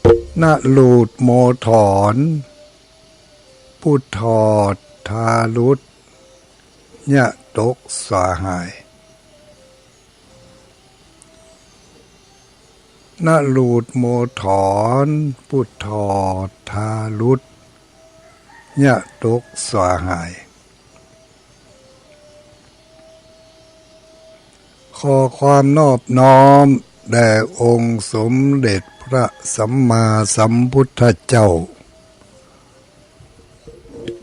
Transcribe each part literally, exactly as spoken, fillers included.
นรูดโมธร ปุถอดทารุต ยะตกสาหาย นรูดโมธร ปุถอดทารุต ยะตกสาหาย ขอความนอบน้อมแด่องค์สมเด็จพระสัมมาสัมพุทธเจ้า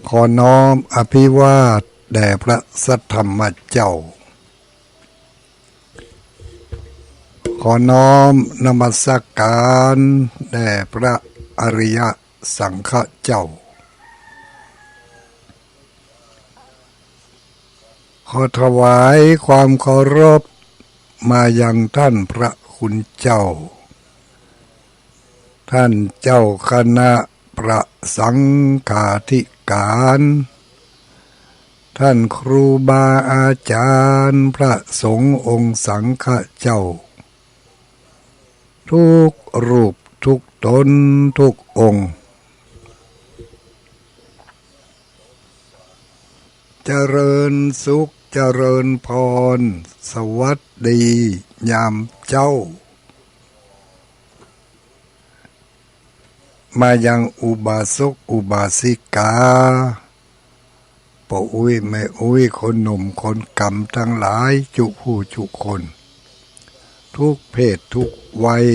ขอน้อมอภิวาทแด่พระสัทธรรมเจ้า ขอน้อมนมัสการแด่พระอริยสังฆเจ้า ขอถวายความเคารพมายังท่านพระคุณเจ้า ท่านเจ้าคณะพระสังฆาธิการ ท่านครูบาอาจารย์พระสงฆ์องค์สังฆเจ้า ทุกรูปทุกตนทุกองค์ เจริญสุขเจริญพร สวัสดียามเจ๊า มายังอุบาสกอุบาสิกา ป้ออุ๊ยแม่อุ๊ย คนหนุ่มคนก๋ำตังหลายจุผู้จุคน ทุกเพศทุกวัย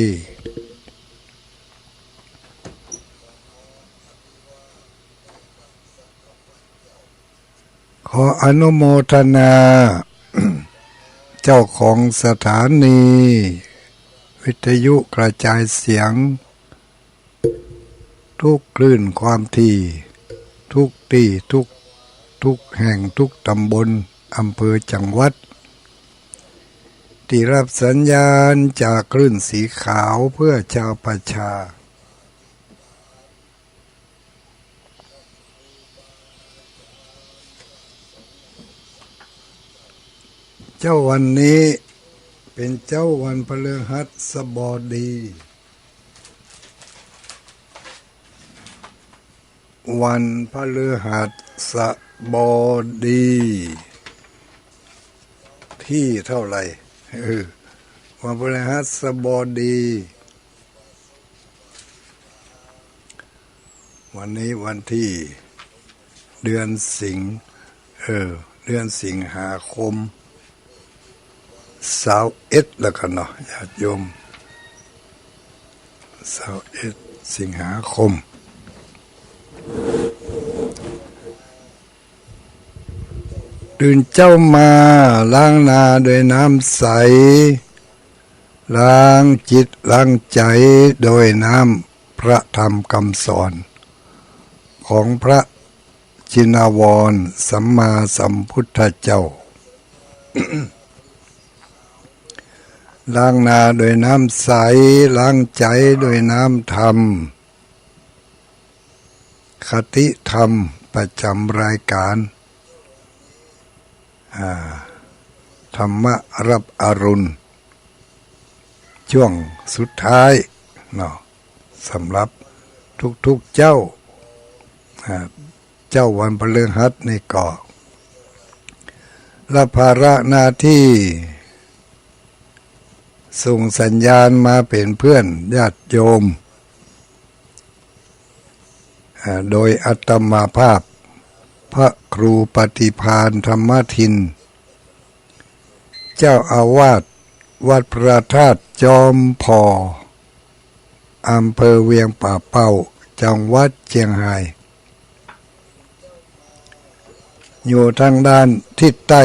ขออนุโมทนา เจ้าของสถานีวิทยุกระจายเสียง ทุกคลื่นความถี่ ทุกตี้ ทุก ทุกแห่ง ทุกตำบล อำเภอ จังหวัด ตี้ฮับสัญญาณจากคลื่นสีขาวเพื่อชาวประชา เจ๊าวันนี้เป๋นเจ๊าวันพฤหัสบดี วันพฤหัสบดี ตี้เต้าไหร่ เออ วันพฤหัสบดี วันนี้วันตี้ เดือนสิง เออ เดือนสิงหาคม ซาวเอ็ดแล้วกั๋นเนาะ ญาติโยม ซาวเอ็ด สิงหาคม ตื่นเจ๊ามา ล้างหน้าด้วยน้ำใส ล้างจิตล้างใจ๋ด้วยน้ำพระธรรมกำสอน ของพระชินวรสัมมาสัมพุทธเจ้า ล้างหน้าด้วยน้ำใส ล้างใจ๋ด้วยน้ำธรรม คติธรรมประจ๋ำรายก๋าน อ่า ธรรมะรับอรุณ ช่วงสุดท้ายเนาะ สำหรับทุกๆ เจ๊า อ่า เจ๊าวันพฤหัสนี่ก็ รับภาระหน้าตี้ ส่งสัญญาณมาเป๋นเพื่อนญาติโยม อ่า โดยอาตมาภาพ พระครูปฏิภาณธรรมทิน เจ้าอาวาสวัดพระธาตุจอมผ่อ อำเภอเวียงป่าเป้า จังหวัดเจียงฮาย อยู่ตางด้านทิศใต้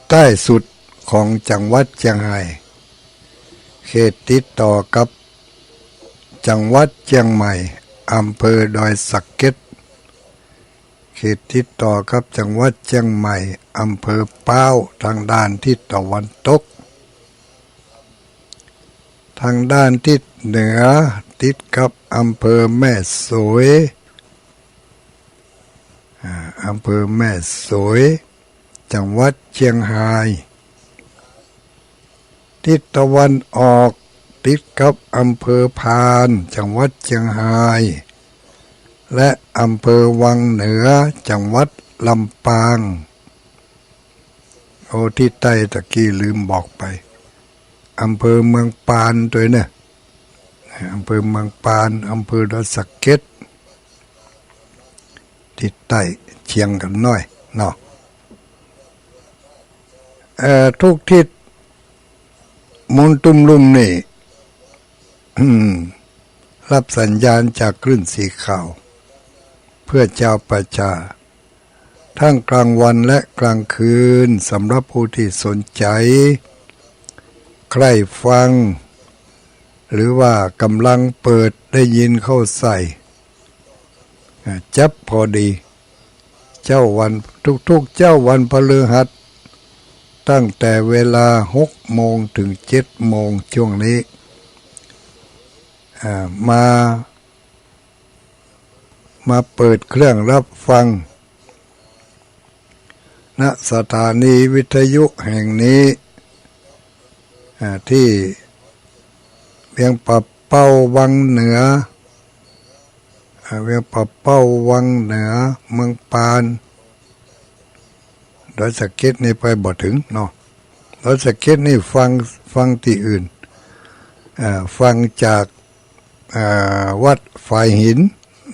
ใต้สุดของจังหวัดเจียงฮาย เขตติดต่อกับจังหวัดเจียงใหม่ อำเภอดอยสะเก็ด เขตติดต่อกับจังหวัดเจียงใหม่ อำเภอป๊าว ตางด้านทิศตะวันตก ตางด้านทิศเหนือติดกับอำเภอแม่สวย อ่า อำเภอแม่สวย จังหวัดเจียงฮาย ทิศตะวันออก ติดกับอำเภอพาน จังหวัดเจียงฮาย และอำเภอวังเหนือ จังหวัดลำปาง โอ้ ตี้ใต้ตะกี้ลืมบอกไป อำเภอเมืองปานตวยเน่อ อำเภอเมืองปาน อำเภอดอยสะเก็ด ตี้ใต้เคียงกั๋นหน้อยเนาะ เอ่อ ทุกทิศ มูลตุ้มลุ่มนี่ อืม ฮับสัญญาณจากคลื่นสีขาว เพื่อจาวประชา ทั้งกลางวันและกลางคืน สำหรับผู้ตี้สนใจ๋ ใคร่ฟัง หรือว่ากำลังเปิดได้ยินเข้าใส่ อ่า จับพอดี เจ๊าวัน ทุกๆ เจ๊าวันพฤหัส ตั้งแต่เวลาหกโมงเถิงเจ็ดโมง ช่วงนี้ อ่า มา มาเปิดเครื่องฮับฟัง ณ สถานีวิทยุแห่งนี้ อ่า ตี้เวียงป่าเป้าวังเหนือ อ่า เวียงป่าเป้าวังเหนือ เมืองปาน ดอยสะเก็ดนี่ไปบ่เถิงเนาะ ดอยสะเก็ดนี่ฟัง ฟังตี้อื่น อ่า ฟังจาก อ่า วัดฝายหิน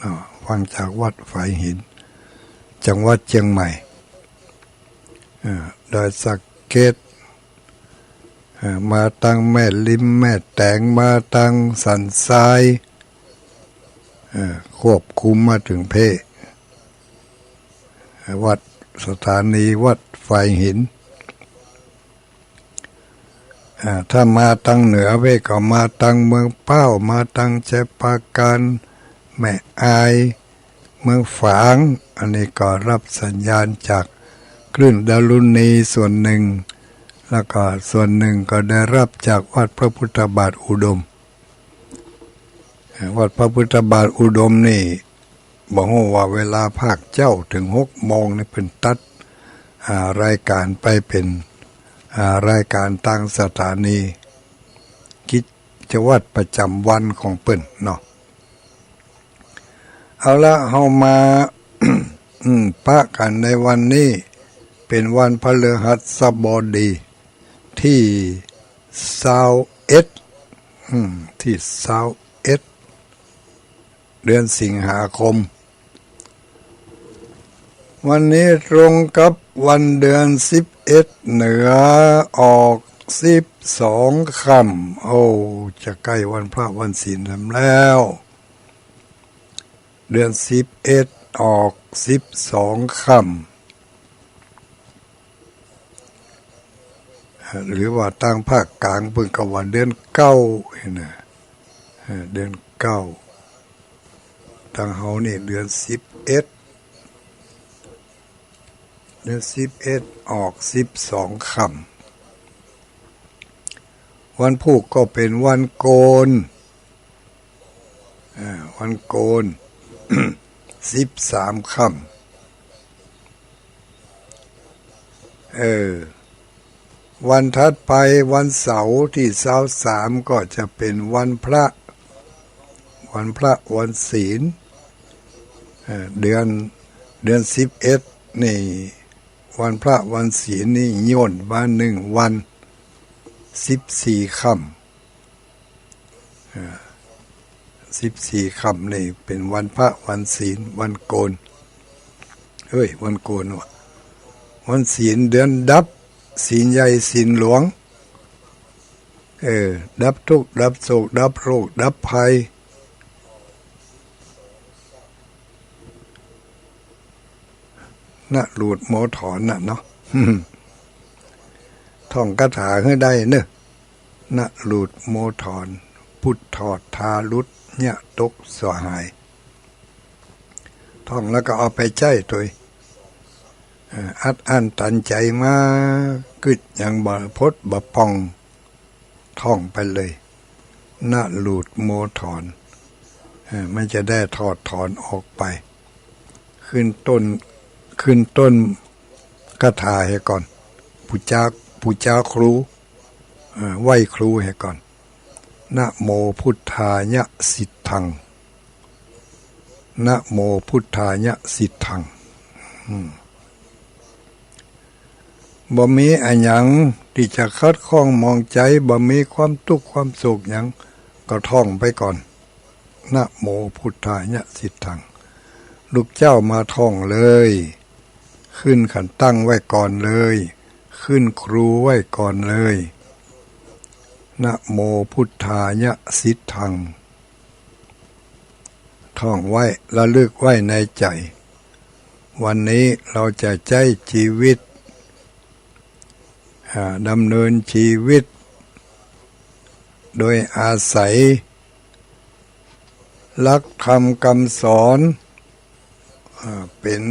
อ่า ฟังจากวัดฝายหิน จังหวัดเจียงใหม่ อ่า ดอยสะเก็ด อ่า มาตางแม่ริม แม่แตง มาตางสันทราย อ่า ควบคุมมาเถิงเพ่ วัด สถานีวัดฝายหิน อ่า ถ้ามาตางเหนือเพ่ก็มาตางเมืองป้าว มาตางชัยปราการ แม่อาย เมืองฝาง อันนี้ก็ฮับสัญญาณจากคลื่นดารุณีส่วนนึ่ง แล้วก็ส่วนนึ่งก็ได้ฮับจากวัดพระพุทธบาทอุดม วัดพระพุทธบาทอุดมนี่ บ่ฮู้ว่าเวลาภาคเจ๊าเถิงหกโมงนี่เปิ้นตัด อ่า รายก๋านไปเป๋น อ่า รายก๋านตางสถานี กิจวัตรประจ๋ำวันของเปิ้นเนาะ เอาละ เฮามา อืม ปะกั๋นในวันนี้ เป๋นวันพฤหัสบดี ตี้ซาวเอ็ด อืม ตี้ซาวเอ็ด เดือนสิงหาคม วันนี้ตรงกับวันเดือนสิบเอ็ดเหนือ ออกสิบสองค่ำ โอ้ จะใก้วันพระวันศีลแหมแล้ว เดือนสิบเอ็ดออกสิบสองค่ำ หรือว่าตางภาคก๋างเปิ้นก็ว่าเดือนเก้า หั้นน่ะ เออ เดือนเก้า ตางเฮานี่เดือนสิบเอ็ด เดือนสิบเอ็ดออกสิบสองค่ำ วันพูกก็เป๋นวันโกน อ่า วันโกน สิบสามค่ำ เออ วันถัดไปวันเสาร์ตี้ซาวสามก็จะเป๋นวันพระ วันพระวันศีล เออ เดือน เดือนสิบเอ็ดนี่ วันพระวันศีลนี่ย่นมานึ่งวัน สิบสี่ค่ำ อ่า สิบสี่ค่ำนี่เป๋นวันพระวันศีล วันโกน เฮ้ย วันโกนว่ะ วันศีลเดือนดับ ศีลใหญ่ศีลหลวง เออ ดับทุกข์ ดับโศก ดับโรค ดับภัย นะหลูดโมถอนน่ะเนาะ ท่องคาถาหื้อได้เน่อ นะหลูดโมถอน ปุดถอดทาหลุด เยียะตกสั่วหาย ท่องแล้วก็เอาไปใจ๊ตวย เอ่อ อัดอั้นตันใจ๋มา กึ๊ดหยังบ่ปดบ่ป่อง ท่องไปเลย นะหลูดโมถอน เอ่อ มันจะได้ถอดถอนออกไป ขึ้นต้น ขึ้นต้นคาถาเหียก่อน ปู๋จา ปู๋จาครู เอ่อ ไหว้ครูเหียก่อน นะโมพุทธายะสิทธัง นะโมพุทธายะสิทธัง อืม บ่มีอะหยังตี้จะขัดข้องหมองใจ๋ บ่มีความตุ๊กข์ความโศกหยัง ก็ท่องไปก่อน นะโมพุทธายะสิทธัง ลูกเจ้ามาท่องเลย ขึ้นขันตั้งไว้ก่อนเลย ขึ้นครูไว้ก่อนเลย นะโมพุทธายะสิทธัง ท่องไว้ ระลึกไว้ในใจ๋ วันนี้เราจะใจ๊จีวิต อ่า ดำเนินจีวิต โดยอาศัยหลักธรรมกำสอน อ่า เป๋น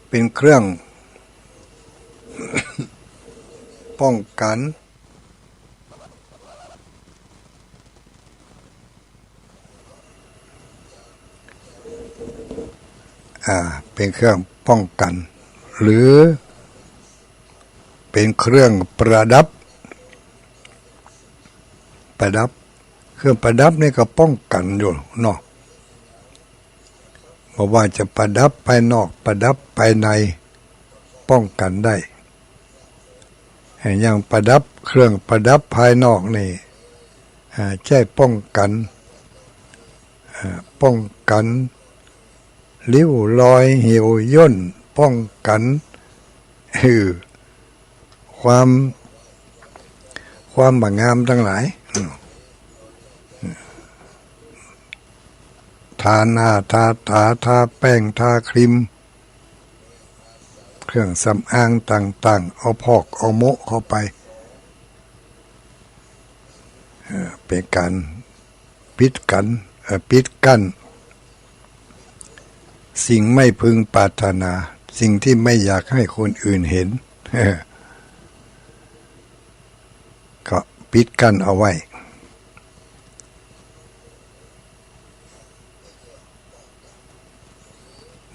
เป๋นเครื่องป้องกั๋น อ่า เป๋นเครื่องป้องกั๋น หรือเป๋นเครื่องประดับ ประดับ เครื่องประดับนี่ก็ป้องกั๋นอยู่เนาะ บ่ว่าจะประดับภายนอก ประดับภายใน ป้องกั๋นได้ อย่างประดับ เครื่องประดับภายนอกนี่ อ่า ใจ๊ป้องกั๋น อ่า ป้องกั๋นริ้วรอยเหี่ยวย่น ป้องกั๋น เออ ความ ความบ่งามตังหลาย อืม ทาหน้า ทาต๋า ทาแป้ง ทาครีม เครื่องสำอางต่างๆ เอาพอกเอาโมะเข้าไป เอ่อ เป๋นก๋านปิดกั๋น เอ่อ ปิดกั้น สิ่งไม่พึงปรารถนา สิ่งที่ไม่อยากให้คนอื่นเห็น ก็ปิดกั้นเอาไว้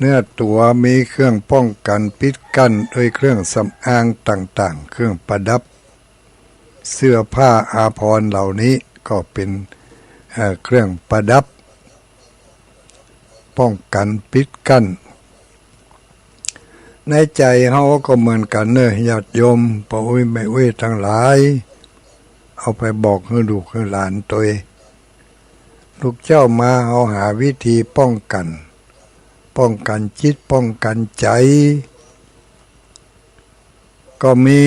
เนื้อตั๋วมีเครื่องป้องกั๋นปิดกั้นโดยเครื่องสำอางต่างๆ เครื่องประดับ เสื้อผ้าอาภรณ์เหล่านี้ก็เป๋น เอ่อ เครื่องประดับ ป้องกั๋นปิดกั้น ในใจ๋เฮาก็เหมือนกั๋นเน่อ ญาติโยม ป้ออุ๊ยแม่อุ๊ยตังหลาย เอาไปบอกหื้อลูกหื้อหลานตวย ลูกเจ้ามาเฮาหาวิธีป้องกั๋น ป้องกั๋นจิต ป้องกั๋นใจ๋ ก็มี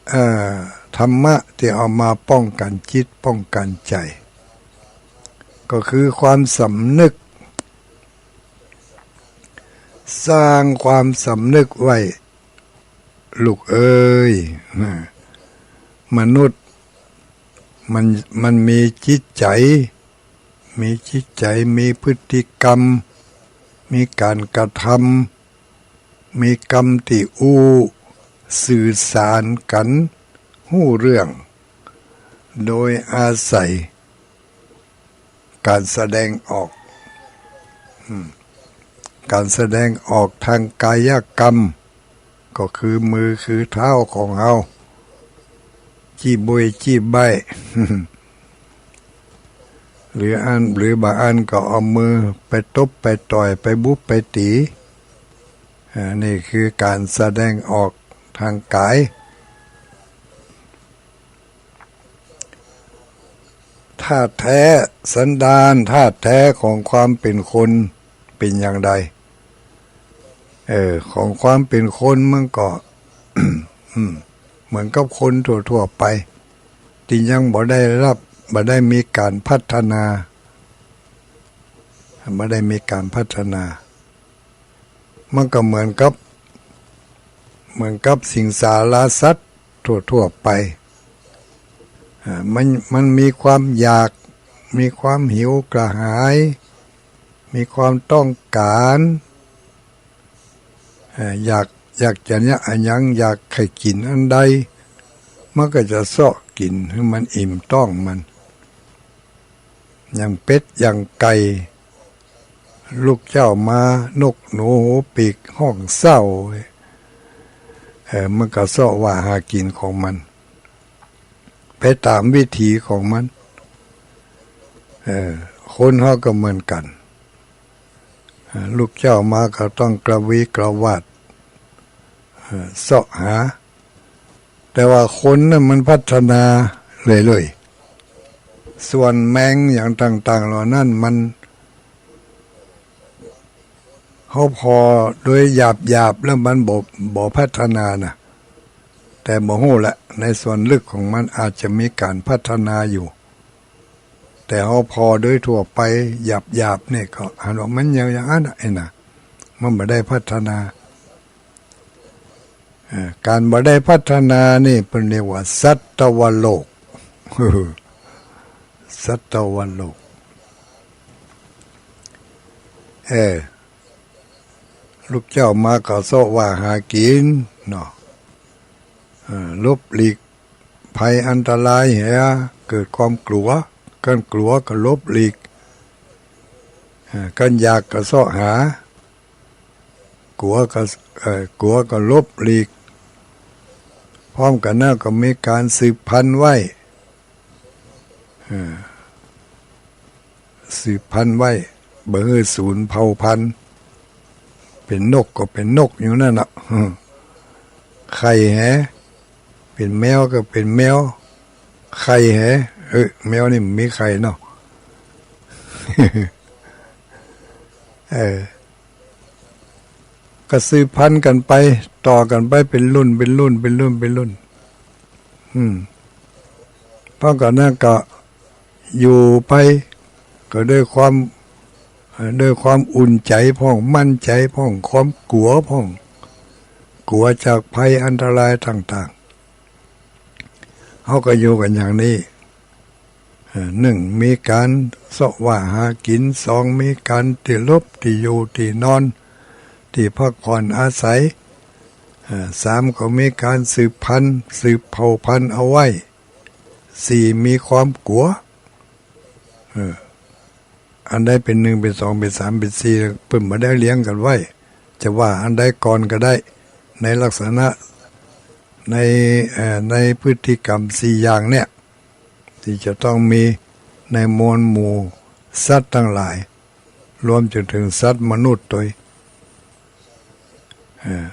เอ่อ ธรรมะตี้เอามาป้องกั๋นจิต ป้องกั๋นใจ๋ ก็คือความสำนึก สร้างความสำนึกไว้ ลูกเอ๋ย มนุษย์มัน มันมีจิตใจ๋ มีจิตใจ๋ มีพฤติกรรม มีก๋านกระทำ มีกำตี้อู้สื่อสารกั๋น ฮู้เรื่อง โดยอาศัยก๋านแสดงออก อืม ก๋านแสดงออกตางกายกรรม ก็คือมือคือเท้าของเฮา จี้บุยจี้ใบ้ หรืออัน หรือบางอันก็เอามือไปตบไปต่อย ไปบุบไปตี๋ อ่า นี่คือก๋านแสดงออกตางกาย ธาตุแท้ สันดานธาตุแท้ของความเป๋นคนเป๋นอย่างใด เออ ของความเป๋นคนมันก็ อืม เหมือนกับคนทั่วๆ ไป ตี้ยังบ่ได้รับ บ่ได้มีก๋านพัฒนา บ่ได้มีก๋านพัฒนา มันก็เหมือนกับ เหมือนกับสิงสาราสัตว์ทั่วๆ ไป อ่า มัน มันมีความอยาก มีความหิวกระหาย มีความต้องก๋าน เอ่อ อยาก อยากจะเยียะอะหยัง อยากใค่กิ๋นอันใด มันก็จะเซาะกิ๋นหื้อมันอิ่มต๊องมัน อย่างเป็ด อย่างไก่ ลูกเจ้ามานกหนูหูปีกฮ้องเซ้า เอ อ มันก็เซาะว่าหากิ๋นของมัน ไปต๋ามวิถีของมัน เออ คนเฮาก็เหมือนกั๋น เออ ลูกเจ้ามาก็ต้องกระวีกระวาด เออ เซาะหา แต่ว่าคนนั้นมันพัฒนาเรื่อยๆ ส่วนแมงอย่างต่างๆ เหล่านั้นมัน เฮาผ่อโดยหยาบๆ แล้วมันบ่ บ่พัฒนานะ แต่บ่ฮู้ละ ในส่วนลึกของมันอาจจะมีก๋านพัฒนาอยู่ แต่เฮาผ่อโดยทั่วไปหยาบๆ นี่ก็หันว่ามันยังอย่างนั้นน่ะ ไอ้น่ะ มันบ่ได้พัฒนา เอ่อ ก๋านบ่ได้พัฒนานี่เปิ้นเรียกว่าสัตวโลก สัตวโลก เออ ลูกเจ้ามาก็เซาะว่าหากิ๋นเนาะ เอ่อ หลบหลีกภัยอันตรายเหีย เกิดความกลัว กั๋นกลัวก็หลบหลีก เอ่อ กั๋นอยากก็เซาะหา กลัวก็ เอ่อ กลัวก็หลบหลีก พร้อมกั๋นนั้นก็มีก๋านสืบพันธุ์ไว้ เอ่อ สืบพันธุ์ไว้ บ่หื้อสูญเผ่าพันธุ์ เป๋นนกก็เป๋นนกอยู่นั้นน่ะ ไข่แห เป๋นแมวก็เป๋นแมว ไข่แห เออ แมวนี่มันมีไข่เนาะ เออ ก็สืบพันธุ์กั๋นไป ต่อกั๋นไปเป๋นรุ่น เป๋นรุ่น เป๋นรุ่น เป๋นรุ่น อืม พร้อมกั๋นนั้นก็อยู่ไป ก็ด้วยความ เอ่อ ด้วยความอุ่นใจ๋พ่อง มั่นใจ๋พ่อง ความกลัวพ่อง กลัวจากภัยอันตรายต่างๆ เฮาก็อยู่กั๋นอย่างนี้ เอ่อ นึ่ง มีก๋านเซาะว่าหากิ๋น สอง มีก๋านตี้หลบ ตี้อยู่ ตี้นอน ตี้พักผ่อนอาศัย เอ่อ สาม ก็มีก๋านสืบพันธุ์ สืบเผ่าพันธุ์เอาไว้ สี่ มีความกลัว เอ่อ อันใดเป๋นนึ่ง เป๋นสอง เป๋นสาม เป๋นสี่ เปิ้นบ่ได้เรียงกั๋นไว้ จะว่าอันใดก่อนก็ได้ ในลักษณะ ใน เอ่อ ในพฤติกรรมสี่อย่างเนี่ย ตี้จะต้องมีในมวลหมู่สัตว์ตังหลาย รวมจ๋นเถิงสัตว์มนุษย์ตวย เอ่อ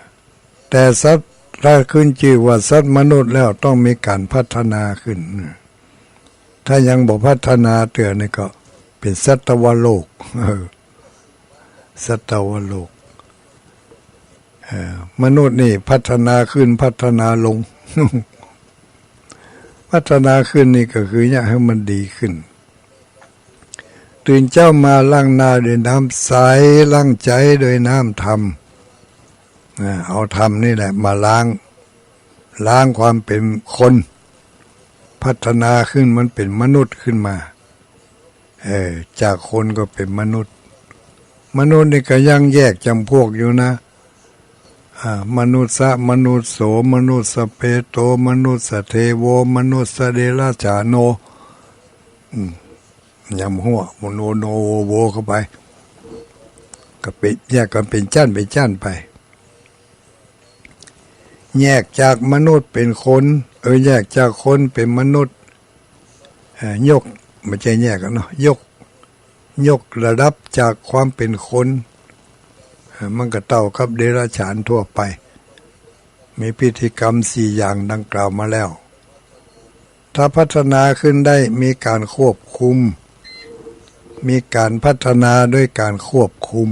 แต่สัตว์ ถ้าขึ้นจื้อว่าสัตว์มนุษย์แล้วต้องมีก๋านพัฒนาขึ้น ถ้ายังบ่พัฒนาเตื้อนี่ก็เป๋นสัตวโลก เออ สัตวโลก เอ่อ มนุษย์นี่พัฒนาขึ้น พัฒนาลง พัฒนาขึ้นนี่ก็คืออยากหื้อมันดีขึ้น ตื่นเจ๊ามาล้างหน้าด้วยน้ำใส ล้างใจ๋ด้วยน้ำธรรม อ่า เอาธรรมนี่แหละมาล้าง ล้างความเป๋นคน พัฒนาขึ้นมันเป๋นมนุษย์ขึ้นมา เออ จากคนก็เป๋นมนุษย์ มนุษย์นี่ก็ยังแยกจ๋ำพวกอยู่นะ อ่า มนุสสะ มนุสโส มนุสสเปโต มนุสสเทโว มนุสสเดรัจฉาโน อืม ยังหัว มโนโนโวโวเข้าไป ก็เป๋น แยกกั๋นเป๋นจั้นเป๋นจั้นไป แยกจากมนุษย์เป๋นคน เออ แยกจากคนเป๋นมนุษย์ เอ่อ ยก บ่ใจ้แยกกั๋นเนาะ ยก ยกระดับจากความเป๋นคน เอ่อ มันก็เต้ากับเดรัจฉานทั่วไป มีพฤติกรรมสี่อย่างดังกล่าวมาแล้ว ถ้าพัฒนาขึ้นได้ มีก๋านควบคุม มีก๋านพัฒนาด้วยก๋านควบคุม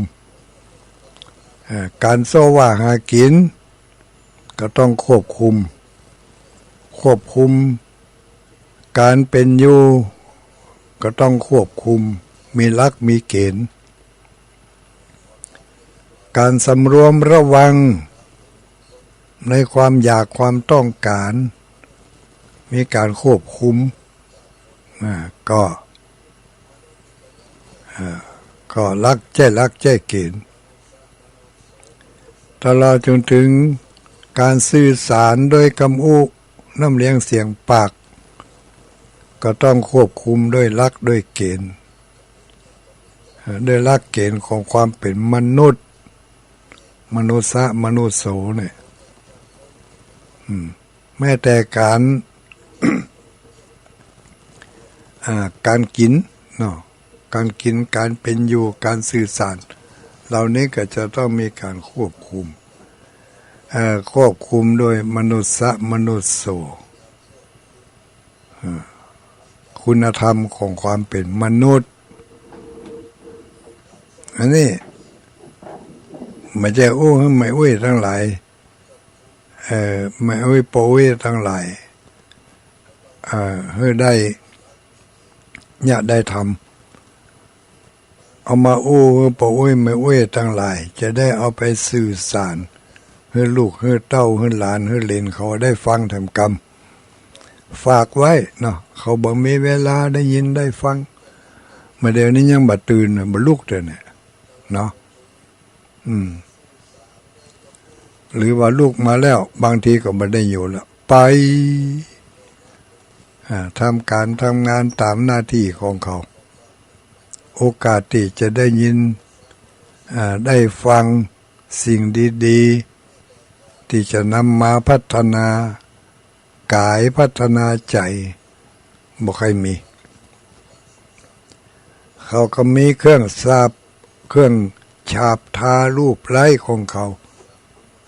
เอ่อ ก๋านเซาะว่าหากิ๋น ก็ต้องควบคุม ควบคุมก๋านเป๋นอยู่ ก็ต้องควบคุม มีหลักมีเก๋ณฑ์ ก๋านสำรวมระวังในความอยากความต้องก๋าน มีก๋านควบคุม อ่า ก็ อ่า ก็หลัก ใจ้หลักใจ้เก๋ณฑ์ ตลอดจ๋นเถิงก๋านสื่อสารโดยกำอู้น้ำเลียงเสียงปาก ก็ต้องควบคุมด้วยหลักด้วยเก๋ณฑ์ เอ่อ ด้วยหลักเก๋ณฑ์ของความเป๋นมนุษย์ มนุสสะ มนุสโสเนี่ย อืม แม้แต่ก๋าน อ่า ก๋านกิ๋นเนาะ ก๋านกิ๋น ก๋านเป๋นอยู่ ก๋านสื่อสาร เหล่านี้ก็จะต้องมีก๋านควบคุม เอ่อ ควบคุมโดยมนุสสะมนุสโส เอ่อ คุณธรรมของความเป๋นมนุษย์ อันนี้ บ่ใจ้อู้หื้อแม่อุ๊ยตังหลาย เอ่อ แม่อุ๊ยป้ออุ๊ยตังหลาย เอ่อ หื้อได้ เยียะได้ธรรม เอามาอู้หื้อป้ออุ๊ยแม่อุ๊ยตังหลาย จะได้เอาไปสื่อสาร หื้อลูก หื้อเต้า หื้อหลาน หื้อเหลนเขาได้ฟังแถมกำ ฝากไว้เนาะ เขาบ่มีเวลาได้ยินได้ฟัง มาเดี๋ยวนี้ยังบ่ตื่นน่ะ บ่ลุกเตื้อเนี่ย เนาะ อืม หรือว่าลุกมาแล้ว บางทีก็บ่ได้อยู่แล้ว ไป อ่า ทำก๋านทำงานต๋ามหน้าตี้ของเขา โอกาสตี้จะได้ยิน อ่า ได้ฟังสิ่งดีๆ ตี้จะนำมาพัฒนากาย พัฒนาใจ๋ บ่ค่อยมี เขาก็มีเครื่องสาบ เครื่องฉาบทารูปไล้ของเขา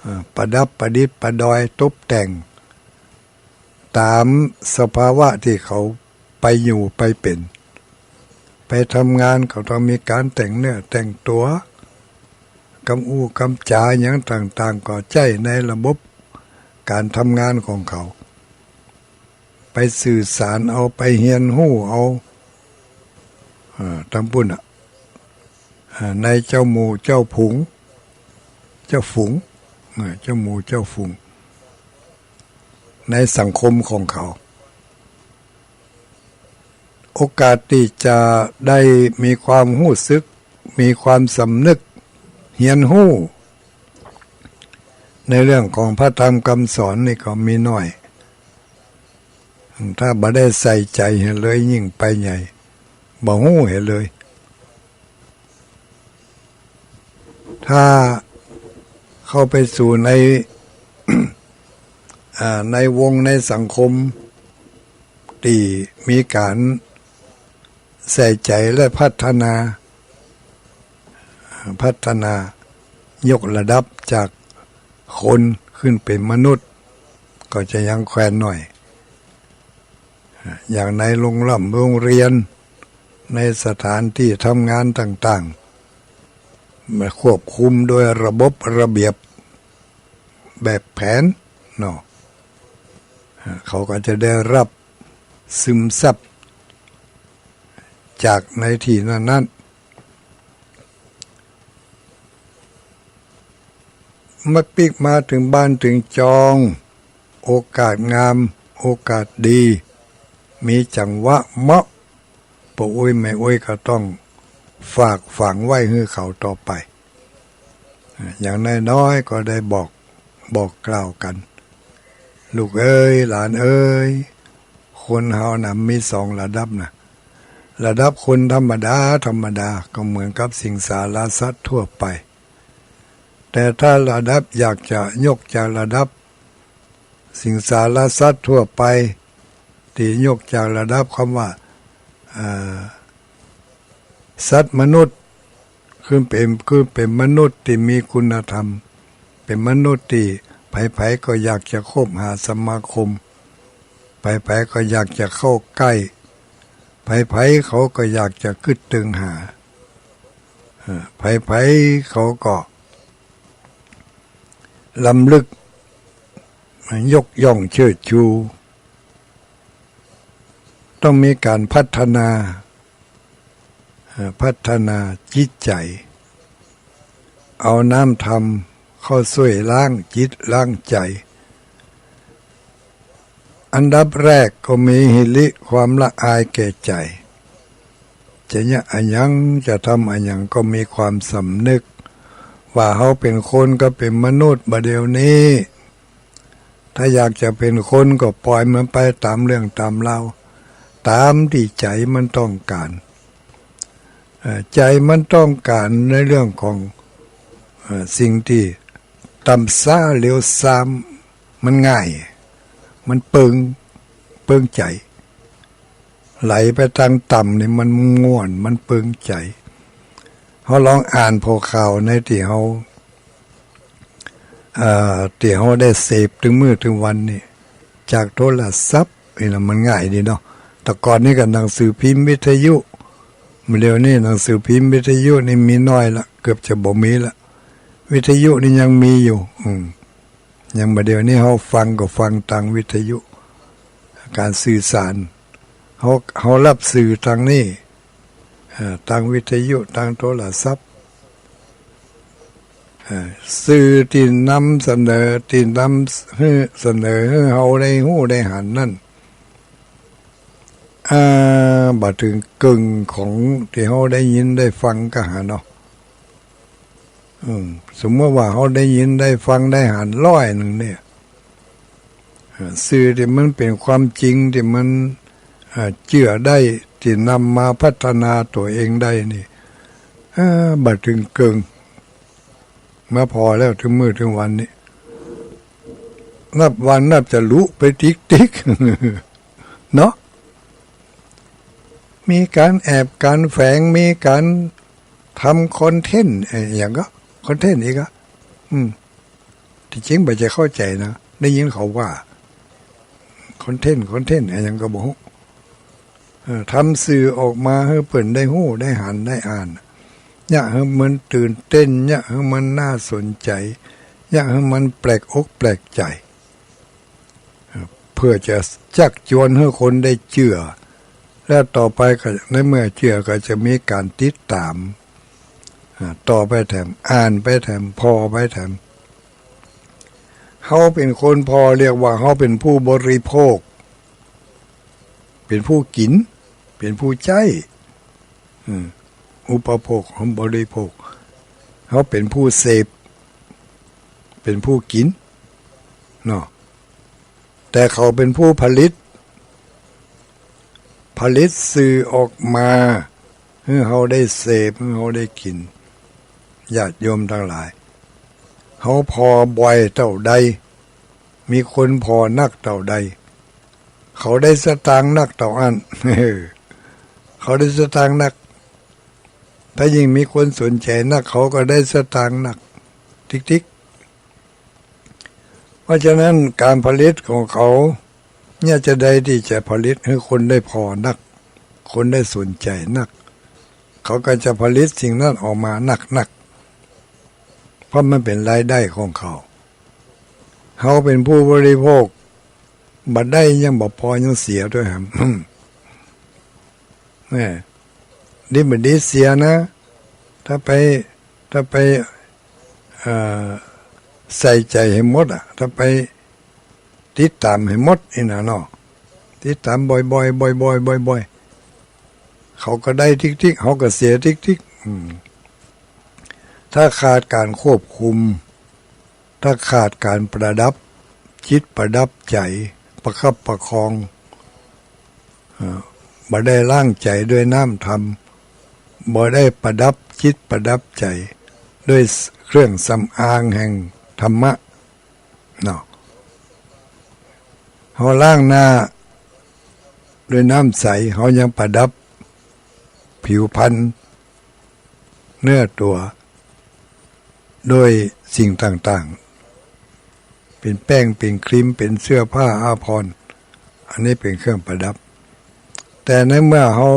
เอ่อ ประดับประดิษฐ์ประดอยตบแต่ง ต๋ามสภาวะตี้เขาไปอยู่ไปเป๋น ไปทำงานเขาต้องมีก๋านแต่งเนื้อแต่งตั๋ว กำอู้กำจ๋าหยังต่างๆ ก็ใจ๊ในระบบก๋านทำงานของเขา ไปสื่อสารเอา ไปเฮียนฮู้เอา เอ่อ ต๋ามปุ้นน่ะ เอ่อ ในเจ้าหมู่เจ้าฝูง เจ้าฝูง เอ่อ เจ้าหมู่เจ้าฝูง ในสังคมของเขา โอกาสตี้จะได้มีความฮู้สึก มีความสำนึก เฮียนฮู้ ในเรื่องของพระธรรมกำสอนนี่ก็มีน้อย ถ้าบ่ได้ใส่ใจ๋หื้อเลยยิ่งไปใหญ่ บ่ฮู้หื้อเลย ถ้าเข้าไปสู่ใน อ่า ในวงในสังคมตี้มีก๋านใส่ใจ๋และพัฒนา พัฒนายกระดับจากคนขึ้นเป๋นมนุษย์ ก็จะยังแควนหน้อย อย่างในโรงร่ำโรงเรียน ในสถานตี้ทำงานต่างๆ มาควบคุมโดยระบบระเบียบแบบแผนเนาะ เขาก็จะได้รับซึมซับจากในตี้นั้นๆ มาปิ๊กมาเถิงบ้านเถิงจอง โอกาสงาม โอกาสดี มีจังหวะเหมาะ ป้ออุ๊ยแม่อุ๊ยก็ต้องฝากฝังไว้หื้อเขาต่อไป อย่างน้อยๆ ก็ได้บอก บอกกล่าวกั๋น ลูกเอ๋ย หลานเอ๋ย คนเฮาน่ะมีสองระดับนะ ระดับคนธรรมดา ธรรมดา ก็เหมือนกับสิงสารสัตว์ทั่วไป แต่ถ้าระดับอยากจะยกจากระดับสิงสารสัตว์ทั่วไป ตี้ยกจากระดับกำว่า เอ่อ สัตว์มนุษย์ คือเป๋น คือเป๋นมนุษย์ตี้มีคุณธรรม เป๋นมนุษย์ตี้ใผๆ ก็อยากจะคบหาสมาคม ใผๆ ก็อยากจะเข้าใก้ ใผๆ เขาก็อยากจะกึ๊ดตึงหา เอ่อ ใผๆ เขาก็รำลึก ยกย่องเชิดชู ต้องมีก๋านพัฒนา เอ่อ พัฒนาจิตใจ๋ เอาน้ำธรรมเข้าช่วยล้างจิตล้างใจ๋ อันดับแรกก็มีหิริความละอายแก่ใจ๋ จะเยียะอะหยัง จะทำอะหยังก็มีความสำนึก ว่าเฮาเป๋นคนก็เป๋นมนุษย์บ่าเดี่ยวนี้ ถ้าอยากจะเป๋นคนก็ปล่อยมันไปต๋ามเรื่องต๋ามราว ต๋ามตี้ใจ๋มันต้องก๋าน เอ่อ ใจ๋มันต้องก๋านในเรื่องของ เอ่อ สิ่งตี้ต่ำซาเหลวซาม มันง่าย มันเปิง เปิงใจ๋ ไหลไปตางต่ำนี่มันม่วน มันเปิงใจ๋ เฮาลองอ่านผ่อข่าวในตี้เฮา เอ่อ ตี้เฮาได้เสพตึงมื้อตึงวันนี่ จากโทรศัพท์นี่นะ มันง่ายดีเนาะ แต่ก่อนนี่ก็หนังสือพิมพ์วิทยุ บ่าเดี่ยวนี้หนังสือพิมพ์วิทยุนี่มีน้อยละ เกือบจะบ่มีละ วิทยุนี่ยังมีอยู่ อืม อย่างบ่าเดี่ยวนี้เฮาฟังก็ฟังตางวิทยุ ก๋านสื่อสาร เฮา เฮาฮับสื่อตางนี้ เอ่อ ตางวิทยุ ตางโทรศัพท์ เอ่อ สื่อตี้นำเสนอ ตี้นำหื้อ เสนอหื้อเฮาได้ฮู้ได้หันนั้น อ่า บ่เถิงเกิ่งของตี้เฮาได้ยินได้ฟังก็หาเนาะ อืม สมมุติว่าเฮาได้ยินได้ฟังได้หันร้อยนึ่งเนี่ย เอ่อ สื่อตี้มันเป๋นความจริงตี้มัน เอ่อ เจื้อได้ ตี้นำมาพัฒนาตั๋วเองได้นี่ เอ่อ บ่เถิงเกิ่ง มาผ่อแล้ว ตึงมื้อตึงวันนี้ นับวันนับจะลุไปติ๊กๆ เนาะ มีก๋านแอบก๋านแฝง มีก๋านทำคอนเทนต์ เอ่อ อะหยังก็คอนเทนต์อีกอะ อืม ตี้จริงบ่ใจ้เข้าใจ๋นะ ได้ยินเขาว่าคอนเทนต์ คอนเทนต์ อะหยังก็บ่ฮู้ เอ่อ ทำสื่อออกมาหื้อเปิ้นได้ฮู้ได้หันได้อ่าน เยียะหื้อมันตื่นเต้น เยียะหื้อมันน่าสนใจ๋ เยียะหื้อมันแปลกอกแปลกใจ๋ เอ่อ เปื้อจะจักจวนหื้อคนได้เจื้อ แล้วต่อไปก็ ในเมื่อเจื้อก็จะมีก๋านติดต๋าม อ่า ต่อไปแถม อ่านไปแถม ผ่อไปแถม เฮาเป๋นคนผ่อ เรียกว่าเฮาเป๋นผู้บริโภค เป๋นผู้กิ๋น เป๋นผู้ใจ๊ อืม อุปโภค บริโภค เฮาเป๋นผู้เสพ เป๋นผู้กิ๋น เนาะ แต่เขาเป๋นผู้ผลิต ผลิตสื่อออกมา หื้อเฮาได้เสพ หื้อเฮาได้กิ๋น ญาติโยมตังหลาย เฮาผ่อบ่อยเต้าใด มีคนผ่อนักเต้าใด เขาได้สตางค์นักเต้าอั้น เขาได้สตางค์นัก ถ้ายิ่งมีคนสนใจ๋นัก เขาก็ได้สตางค์นัก ติ๊กๆ เพราะฉะนั้นก๋านผลิตของเขา เยียะจาใดตี้จะผลิตหื้อคนได้ผ่อนัก คนได้สนใจ๋นัก เขาก็จะผลิตสิ่งนั้นออกมานักๆ เพราะมันเป๋นรายได้ของเขา เฮาเป๋นผู้บริโภค บ่ได้ยังบ่ปอ ยังเสียตวยแหม แม่ ดีบ่ดีเสียนะ ถ้าไป ถ้าไป เอ่อ ใส่ใจ๋หื้อหมดอะ ถ้าไปติดต๋ามหื้อหมดนี่นะเนาะ ติดต๋ามบ่อยๆ บ่อยๆ บ่อยๆ เขาก็ได้ติ๊กๆ เฮาก็เสียติ๊กๆ อืม ถ้าขาดก๋านควบคุม ถ้าขาดก๋านประดับจิตประดับใจ๋ ประคับประคอง เอ่อ บ่ได้ล้างใจ๋ด้วยน้ำธรรม บ่ได้ประดับจิตประดับใจ๋ด้วยเครื่องสำอางแห่งธรรมะ เนาะ เฮาล้างหน้าด้วยน้ำใส เฮายังประดับผิวพรรณเนื้อตั๋วด้วยสิ่งต่างๆ เป๋นแป้ง เป๋นครีม เป๋นเสื้อผ้าอาภรณ์ อันนี้เป๋นเครื่องประดับ แต่ในเมื่อเฮา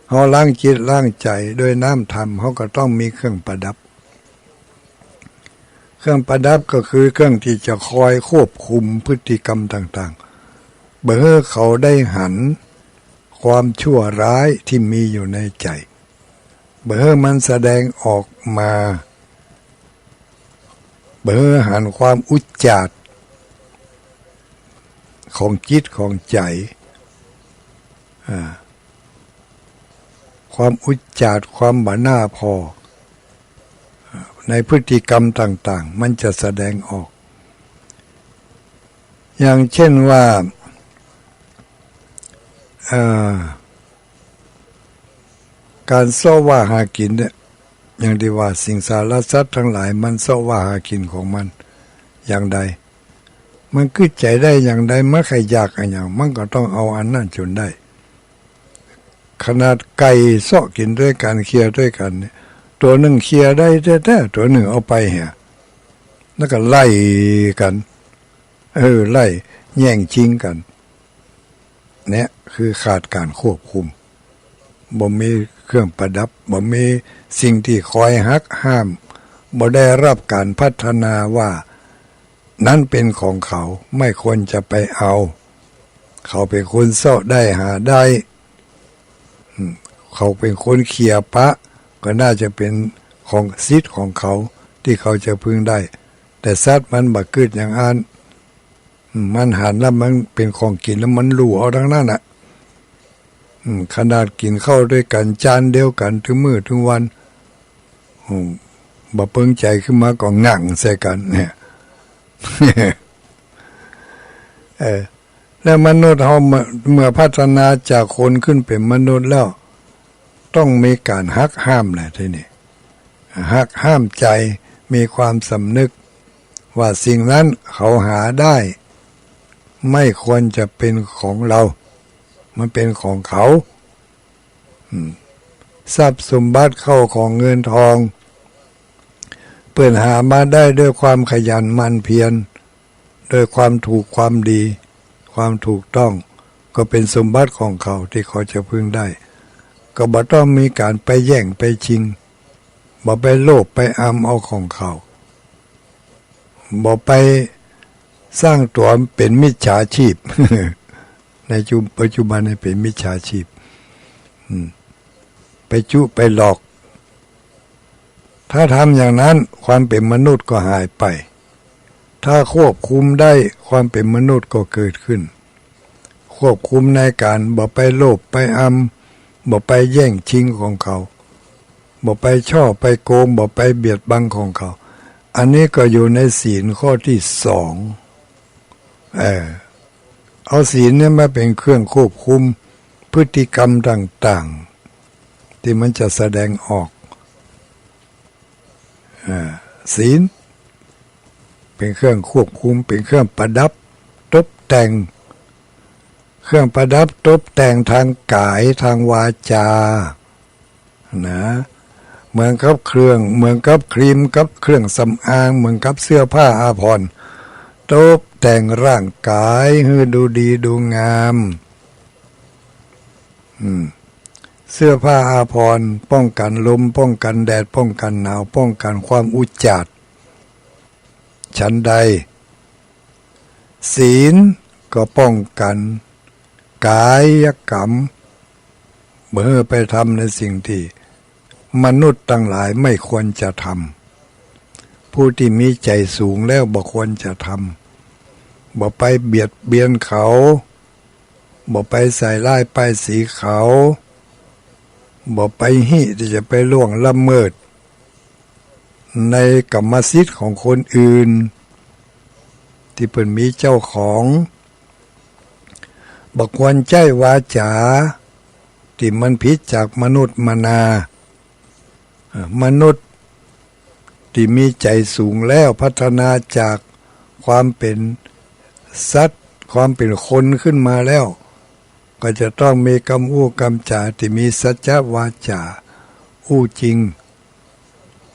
เฮาล้างจิตล้างใจ๋ด้วยน้ำธรรม เฮาก็ต้องมีเครื่องประดับ เครื่องประดับก็คือเครื่องตี้จะคอยควบคุมพฤติกรรมต่างๆ บ่หื้อเขาได้หันความชั่วร้ายตี้มีอยู่ในใจ๋ บ่หื้อมันแสดงออกมา บ่หื้อหันความอุจจาระของจิตของใจ๋ อ่า ความอุจจาระ ความบ่น่าผ่อ ในพฤติกรรมต่างๆ มันจะแสดงออก อย่างเช่นว่า เอ่อ ก๋านเซาะว่าหากิ๋นเนี่ย อย่างตี้ว่าสิงสารสัตว์ตังหลายมันเซาะว่าหากิ๋นของมันอย่างใด มันกึ๊ดใจ๋ได้อย่างใด มันใค่อยากอะหยัง มันก็ต้องเอาอันนั้นจ๋นได้ ขนาดไก่เซาะกิ๋นตวยกั๋น เคียตวยกั๋นเนี่ย ตั๋วนึ่งเคียได้แต๊ๆ ตั๋วนึ่งเอาไปเหีย แล้วก็ไล่กั๋น เออ ไล่แย่งจิงกั๋น เนี่ยคือขาดก๋านควบคุม บ่มีเครื่องประดับ บ่มีสิ่งตี้คอยหักห้าม บ่ได้ฮับก๋านพัฒนาว่า นั้นเป๋นของเขา ไม่ควรจะไปเอา เขาเป๋นคนเซาะได้หาได้ อืม เขาเป๋นคนเคียปะ ก็น่าจะเป๋นของ สิทธิ์ของเขา ตี้เขาจะพึงได้ แต่สัตว์มันบ่กึ๊ดอย่างอั้น อืม มันหันแล้วมันเป๋นของกิ๋นแล้วมันลู่เอาตังนั้นน่ะ อืม ขนาดกิ๋นข้าวตวยกั๋นจานเดียวกั๋นตึงมื้อตึงวัน อืม บ่เปิงใจ๋ขึ้นมาก็งั่งใส่กั๋นเนี่ย เออ แล้วมนุษย์เฮาเมื่อ เมื่อพัฒนาจากคนขึ้นเป๋นมนุษย์แล้ว ต้องมีก๋านหักห้ามแหละทีนี้ หักห้ามใจ๋ มีความสำนึกว่าสิ่งนั้นเขาหาได้ ไม่ควรจะเป๋นของเรา มันเป๋นของเขา อืม ทรัพย์สมบัติเข้าของเงินทอง เปิ้นหามาได้ด้วยความขยันหมั่นเพียร ด้วยความถูกความดี ความถูกต้อง ก็เป๋นสมบัติของเขาตี้เขาจะพึงได้ ก็บ่ต้องมีก๋านไปแย่งไปจิง บ่ไปโลภไปอำเอาของเขา บ่ไปสร้างตั๋วเป๋นมิจฉาชีพ ในจุ ปัจจุบันนี้เป๋นมิจฉาชีพ อืม ไปจุไปหลอก ถ้าทำอย่างนั้น ความเป๋นมนุษย์ก็หายไป ถ้าควบคุมได้ ความเป๋นมนุษย์ก็เกิดขึ้น ควบคุมในก๋านบ่ไปโลภไปอำ บ่ไปแย่งจิงของเขา บ่ไปฉ้อไปโกง บ่ไปเบียดบังของเขา อันนี้ก็อยู่ในศีลข้อตี้สอง เออ เอาศีลเนี่ยมาเป๋นเครื่องควบคุมพฤติกรรมต่างๆ ตี้มันจะแสดงออก อ่า ศีลเป๋นเครื่องควบคุม เป๋นเครื่องประดับตบแต่ง เครื่องประดับตบแต่งตางก๋าย ตางวาจา นะ เหมือนกับเครื่อง เหมือนกับครีมกับเครื่องสำอาง เหมือนกับเสื้อผ้าอาภรณ์ ตบแต่งร่างก๋ายหื้อดูดีดูงาม อืม เสื้อผ้าอาภรณ์ป้องกั๋นลม ป้องกั๋นแดด ป้องกั๋นหนาว ป้องกั๋นความอุจจาระ ฉันใด ศีลก็ป้องกั๋นก๋ายกรรม บ่หื้อไปทำในสิ่งตี้มนุษย์ตังหลายไม่ควรจะทำ ผู้ตี้มีใจ๋สูงแล้วบ่ควรจะทำ บ่ไปเบียดเบียนเขา บ่ไปใส่ร้ายป้ายสีเขา บ่ไปฮิตี้จะไปล่วงละเมิดในกรรมสิทธิ์ของคนอื่น ตี้เปิ้นมีเจ้าของ บ่ควรใจ๊วาจาตี้มันผิดจากมนุษย์มนา เอ่อ มนุษย์ตี้มีใจ๋สูงแล้ว พัฒนาจากความเป๋นสัตว์ ความเป๋นคนขึ้นมาแล้ว ก็จะต้องมีกำอู้กำจ๋าตี้มีสัจจวาจา อู้จริง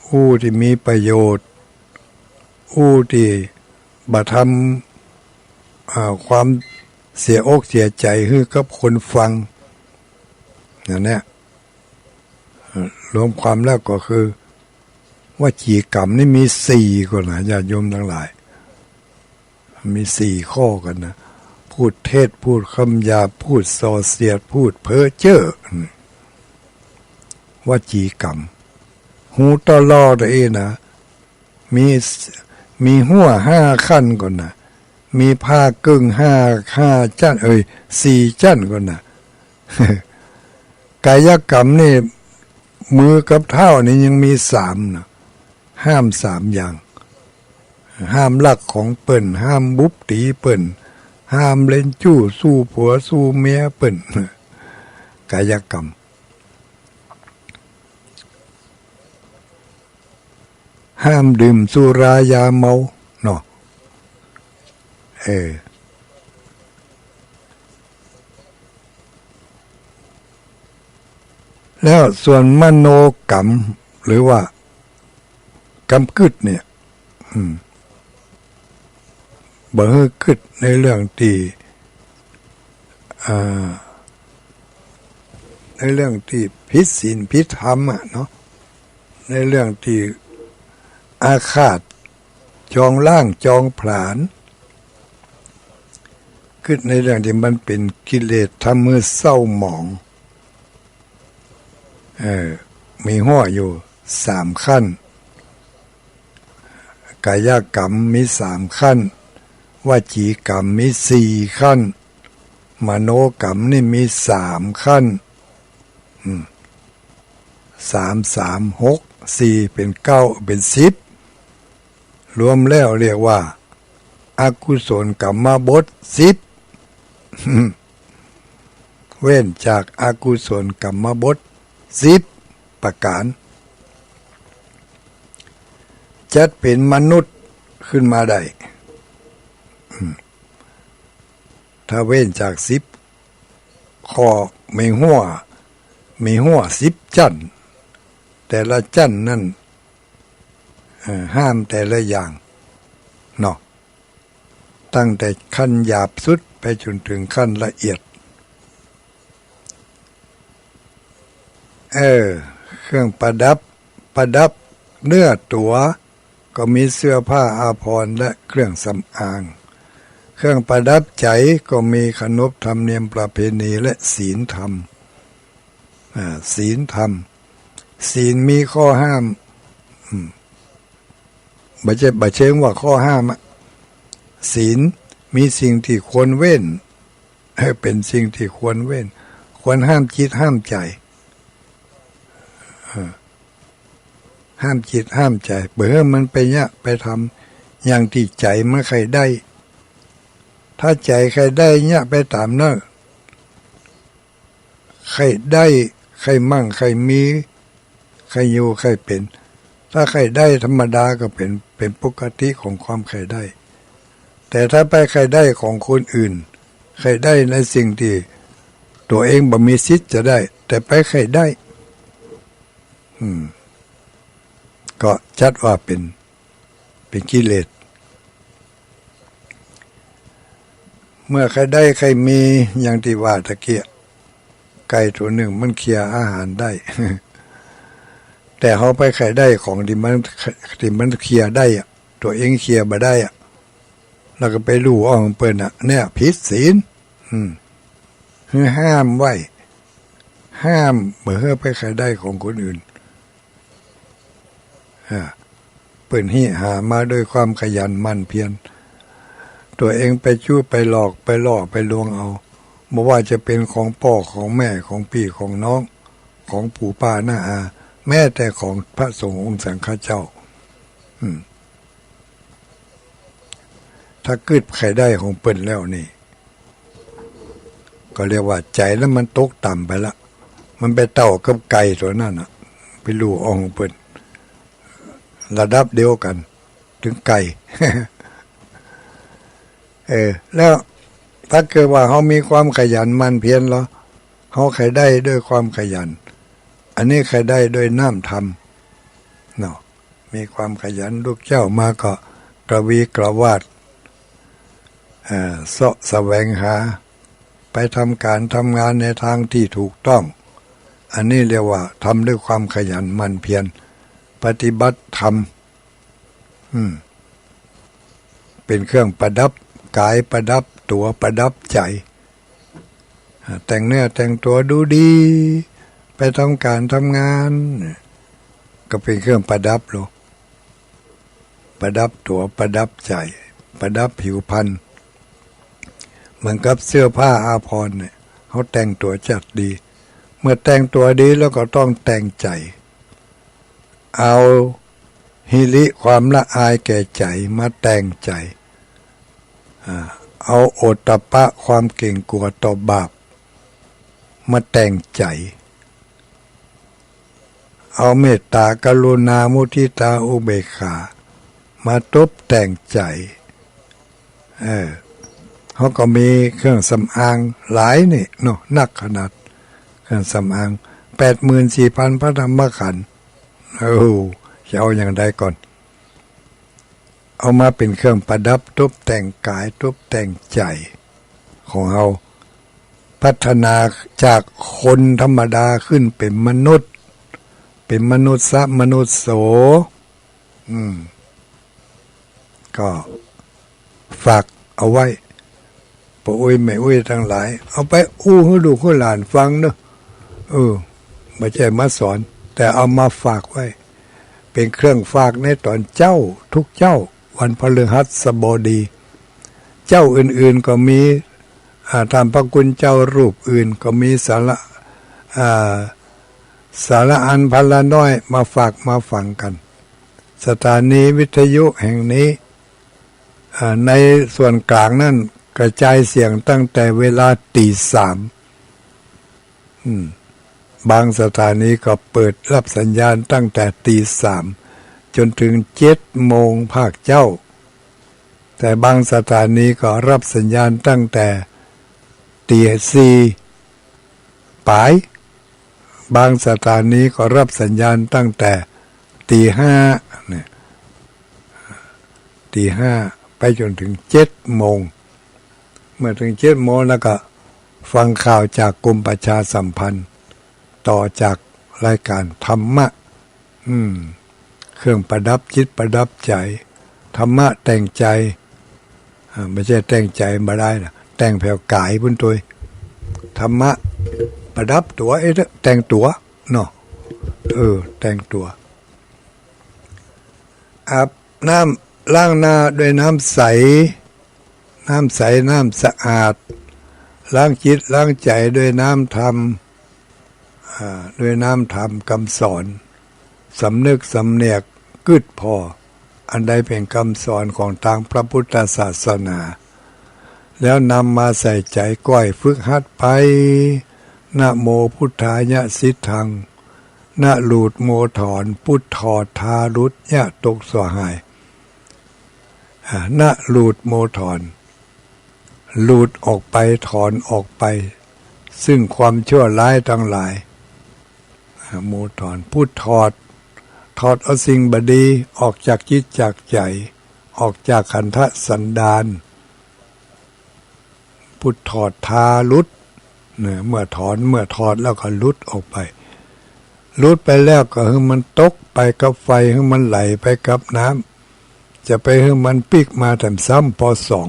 อู้ตี้มีประโยชน์ อู้ตี้บ่ทำ อ่า ความเสียอกเสียใจ๋หื้อกับคนฟัง อย่างเนี้ย เอ่อ รวมความแล้วก็คือ วจีกรรมนี่มีสี่ก่อนะ ญาติโยมตังหลาย มีสี่ข้อก่อนะ พูดเท็จ พูดคำหยาบ พูดส่อเสียด พูดเพ้อเจ้อ อืม วจีกรรม ฮู้ตะลอดเอ้นะ มี มีฮั้วห้าขั้นก่อนะ มีผ้าเกิ่งห้า ห้าจั้น เอ้ย สี่จั้นก่อนะ กายกรรมนี่ มือกับเท้านี่ยังมีสามนะ ห้ามสามอย่าง ห้ามลักของเปิ้น ห้ามบุบตี๋เปิ้น ห้ามเล่นจู้สู้ผัวสู้เมียเปิ้น กายกรรม ห้ามดื่มสุรายาเมาเนาะ เออ แล้วส่วนมโนกรรม หรือว่า กำกึ๊ดเนี่ย อืม บ่หื้อกึ๊ดในเรื่องตี้ อ่า ในเรื่องตี้ผิดศีลผิดธรรมอะเนาะ ในเรื่องตี้อาฆาต จองล้าง จองผลาญ กึ๊ดในเรื่องตี้มันเป๋นกิเลสทำหื้อเศร้าหมอง เออ มีหั้วอยู่สามขั้น กายกรรมมีสามขั้น วจีกรรมมีสี่ขั้น มโนกรรมนี่มีสามขั้น อืม สาม สาม หก สี่ เป๋นเก้า เป๋นสิบ รวมแล้วเรียกว่า อกุศลกรรมบทสิบ เว้นจากอกุศลกรรมบทสิบประก๋าน จักเป๋นมนุษย์ขึ้นมาได้ อืม ถ้าเว้นจากสิบข้อ มีหั้ว มีหั้วสิบจั้น แต่ละจั้นนั้น เอ่อ ห้ามแต่ละอย่าง เนาะ ตั้งแต่ขั้นหยาบสุดไปจ๋นเถิงขั้นละเอียด เออ เครื่องประดับ ประดับเนื้อตั๋ว ก็มีเสื้อผ้าอาภรณ์และเครื่องสำอาง เครื่องประดับใจ๋ก็มีขนบธรรมเนียมประเพณีและศีลธรรม อ่า ศีลธรรม ศีลมีข้อห้าม อืม บ่ใจ้ บ่เชิงว่าข้อห้ามอะ ศีลมีสิ่งตี้ควรเว้น เออ เป๋นสิ่งตี้ควรเว้น ควรห้ามจิตห้ามใจ๋ เออ ห้ามจิตห้ามใจ๋ บ่หื้อมันไปเยียะไปทำอย่างตี้ใจ๋มันใค่ได้ ถ้าใจ๋ใค่ได้เยียะไปต๋ามนั้น ใค่ได้ ใค่มั่ง ใค่มี ใค่อยู่ ใค่เป๋น ถ้าใค่ได้ธรรมดาก็เป๋น เป๋นปกติของความใค่ได้ แต่ถ้าไปใค่ได้ของคนอื่น ใค่ได้ในสิ่งตี้ตั๋วเองบ่มีสิทธิ์จะได้ แต่ไปใค่ได้ อืม ก็จัดว่าเป๋น เป๋นกิเลส เมื่อใค่ได้ใค่มี อย่างตี้ว่าตะกี้ ไก่ตั๋วนึ่งมันเคียอาหารได้ แต่เฮาไปใค่ได้ของตี้มัน ตี้มันเคียได้อะ ตั๋วเองเคียบ่ได้อะ แล้วก็ไปลู่อ้องเปิ้นอะ เนี่ยผิดศีล อืม หื้อห้ามไว้ ห้ามบ่หื้อไปใค่ได้ของคนอื่น อ่า เปิ้นฮิหามาด้วยความขยันหมั่นเพียร ตั๋วเองไปจู้ไปหลอก ไปหลอก ไปลวงเอา บ่ว่าจะเป๋นของป้อ ของแม่ ของปี้ ของน้อง ของปู่ป้าน้าอา แม้แต่ของพระสงฆ์องค์สังฆเจ้า อืม ถ้ากึ๊ดใค่ได้ของเปิ้นแล้วนี่ ก็เรียกว่าใจ๋นั้นมันตกต่ำไปละ มันไปเต้ากับไก่ตั๋วนั้นน่ะ ไปลู่อ้องเปิ้น ระดับเดียวกั๋น เถิงไก่ เออ แล้วถ้าเกิดว่าเฮามีความขยันหมั่นเพียรแล้ว เฮาใค่ได้ด้วยความขยัน อันนี้ใค่ได้ด้วยน้ำธรรม เนาะ มีความขยัน ลุกเจ๊ามาก็กระวีกระวาด เอ่อ เซาะแสวงหา ไปทำก๋านทำงานในตางตี้ถูกต้อง อันนี้เรียกว่าทำด้วยความขยันหมั่นเพียร ปฏิบัติธรรม อืม เป๋นเครื่องประดับก๋าย ประดับตั๋ว ประดับใจ๋ อ่า แต่งเนื้อแต่งตั๋วดูดี ไปทำก๋านทำงาน ก็เป๋นเครื่องประดับลอ ประดับตั๋ว ประดับใจ๋ ประดับผิวพรรณ เหมือนกับเสื้อผ้าอาภรณ์เนี่ย เฮาแต่งตั๋วจัดดี เมื่อแต่งตั๋วดีแล้วก็ต้องแต่งใจ๋ เอาหิริความละอายแก่ใจ๋มาแต่งใจ๋ อ่า เอาโอตตัปปะความเกรงกลัวต่อบาปมาแต่งใจ๋ เอาเมตตา กรุณา มุทิตา อุเบกขา มาตบแต่งใจ๋ เออ เขาก็มีเครื่องสำอางหลายนี่เนาะ นักขนาด เครื่องสำอาง แปดหมื่นสี่พันพระธรรมขันธ์ โอ้โห จะเอาอย่างใดก่อน เอามาเป๋นเครื่องประดับตบแต่งก๋ายตบแต่งใจ๋ของเฮา พัฒนาจากคนธรรมดาขึ้นเป๋นมนุษย์ เป๋นมนุษย์สะมนุษย์โส อืม ก็ฝากเอาไว้ ป้ออุ๊ยแม่อุ๊ยตังหลาย เอาไปอู้หื้อลูกหื้อหลานฟังเนาะ เออ บ่ใจ้มาสอน แต่เอามาฝากไว้ เป๋นเครื่องฝากในต๋อนเจ๊า ทุกเจ๊า วันพฤหัสบดี เจ๊าอื่นๆ ก็มี อ่า ต้านพระคุณเจ้ารูปอื่นก็มีสาระ อ่า สาระอันพลาน้อยมาฝากมาฟังกั๋น สถานีวิทยุแห่งนี้ อ่า ในส่วนกลางนั้นกระจายเสียงตั้งแต่เวลาตีสาม อืม บางสถานีก็เปิดรับสัญญาณตั้งแต่ตีสามจนถึงเจ็ดโมงภาคเจ๊า แต่บางสถานีก็รับสัญญาณตั้งแต่ตีสี่ป๋าย บางสถานีก็รับสัญญาณตั้งแต่ตีห้าเนี่ย ตีห้าไปจนถึงเจ็ดโมง เมื่อถึงเจ็ดโมงแล้วก็ฟังข่าวจากกรมประชาสัมพันธ์ ต่อจากรายการธรรมะ อืม เครื่องประดับจิตประดับใจ๋ ธรรมะแต่งใจ๋ อ่า บ่ใจ้แต่งใจ๋บ่ได้นะ แต่งแผวก๋ายปู้นตวย ธรรมะประดับตั๋ว เอ๊ะ แต่งตั๋วเนาะ เออ แต่งตั๋ว อาบน้ำล้างหน้าด้วยน้ำใส น้ำใส น้ำสะอาด ล้างจิตล้างใจ๋ด้วยน้ำธรรม อ่า ด้วยน้ำธรรมกำสอน สำนึกสำเนียกกึ๊ดผ่อ อันใดเป๋นกำสอนของตางพระพุทธศาสนา แล้วนำมาใส่ใจ๋ก้อยฝึกหัดไป นะโมพุทธายะสิทธัง นะหลุดโมถอน พุทธอดทาหลุด ยะตกสั่วหาย อ่า นะหลุดโมถอน หลุดออกไป ถอนออกไป ซึ่งความชั่วร้ายตังหลาย อ่า โมถอน พุทธอด ถอดเอาสิ่งบ่ดีออกจากจิตจากใจ๋ ออกจากขันธสันดาน พุทธอดทาหลุด เนี่ย เมื่อถอน เมื่อถอดแล้วก็หลุดออกไป หลุดไปแล้วก็หื้อมันตกไปกับไฟ หื้อมันไหลไปกับน้ำ จะไปหื้อมันปิ๊กมาแถมซ้ำปอสอง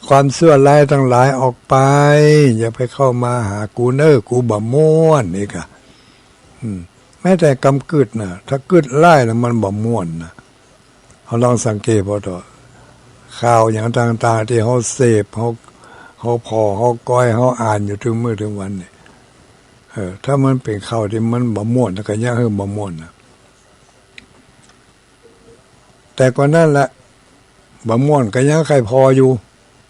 ความชั่วร้ายตังหลายออกไป อย่าไปเข้ามาหากูเน่อ กูบ่ม่วน นี่กะ อืม แม้แต่กำกึ๊ดน่ะ ถ้ากึ๊ดร้ายแล้วมันบ่ม่วนน่ะ เฮาลองสังเกตเบิ่งเถาะ ข่าวหยังต่างๆ ตี้เฮาเสพ เฮา เฮาผ่อ เฮาก้อย เฮาอ่านอยู่ตึงมื้อตึงวันนี่ เออ ถ้ามันเป๋นข่าวตี้มันบ่ม่วน ก็ยังหื้อบ่ม่วนน่ะ แต่ก่อนนั้นแหละ บ่ม่วนก็ยังใค่ผ่ออยู่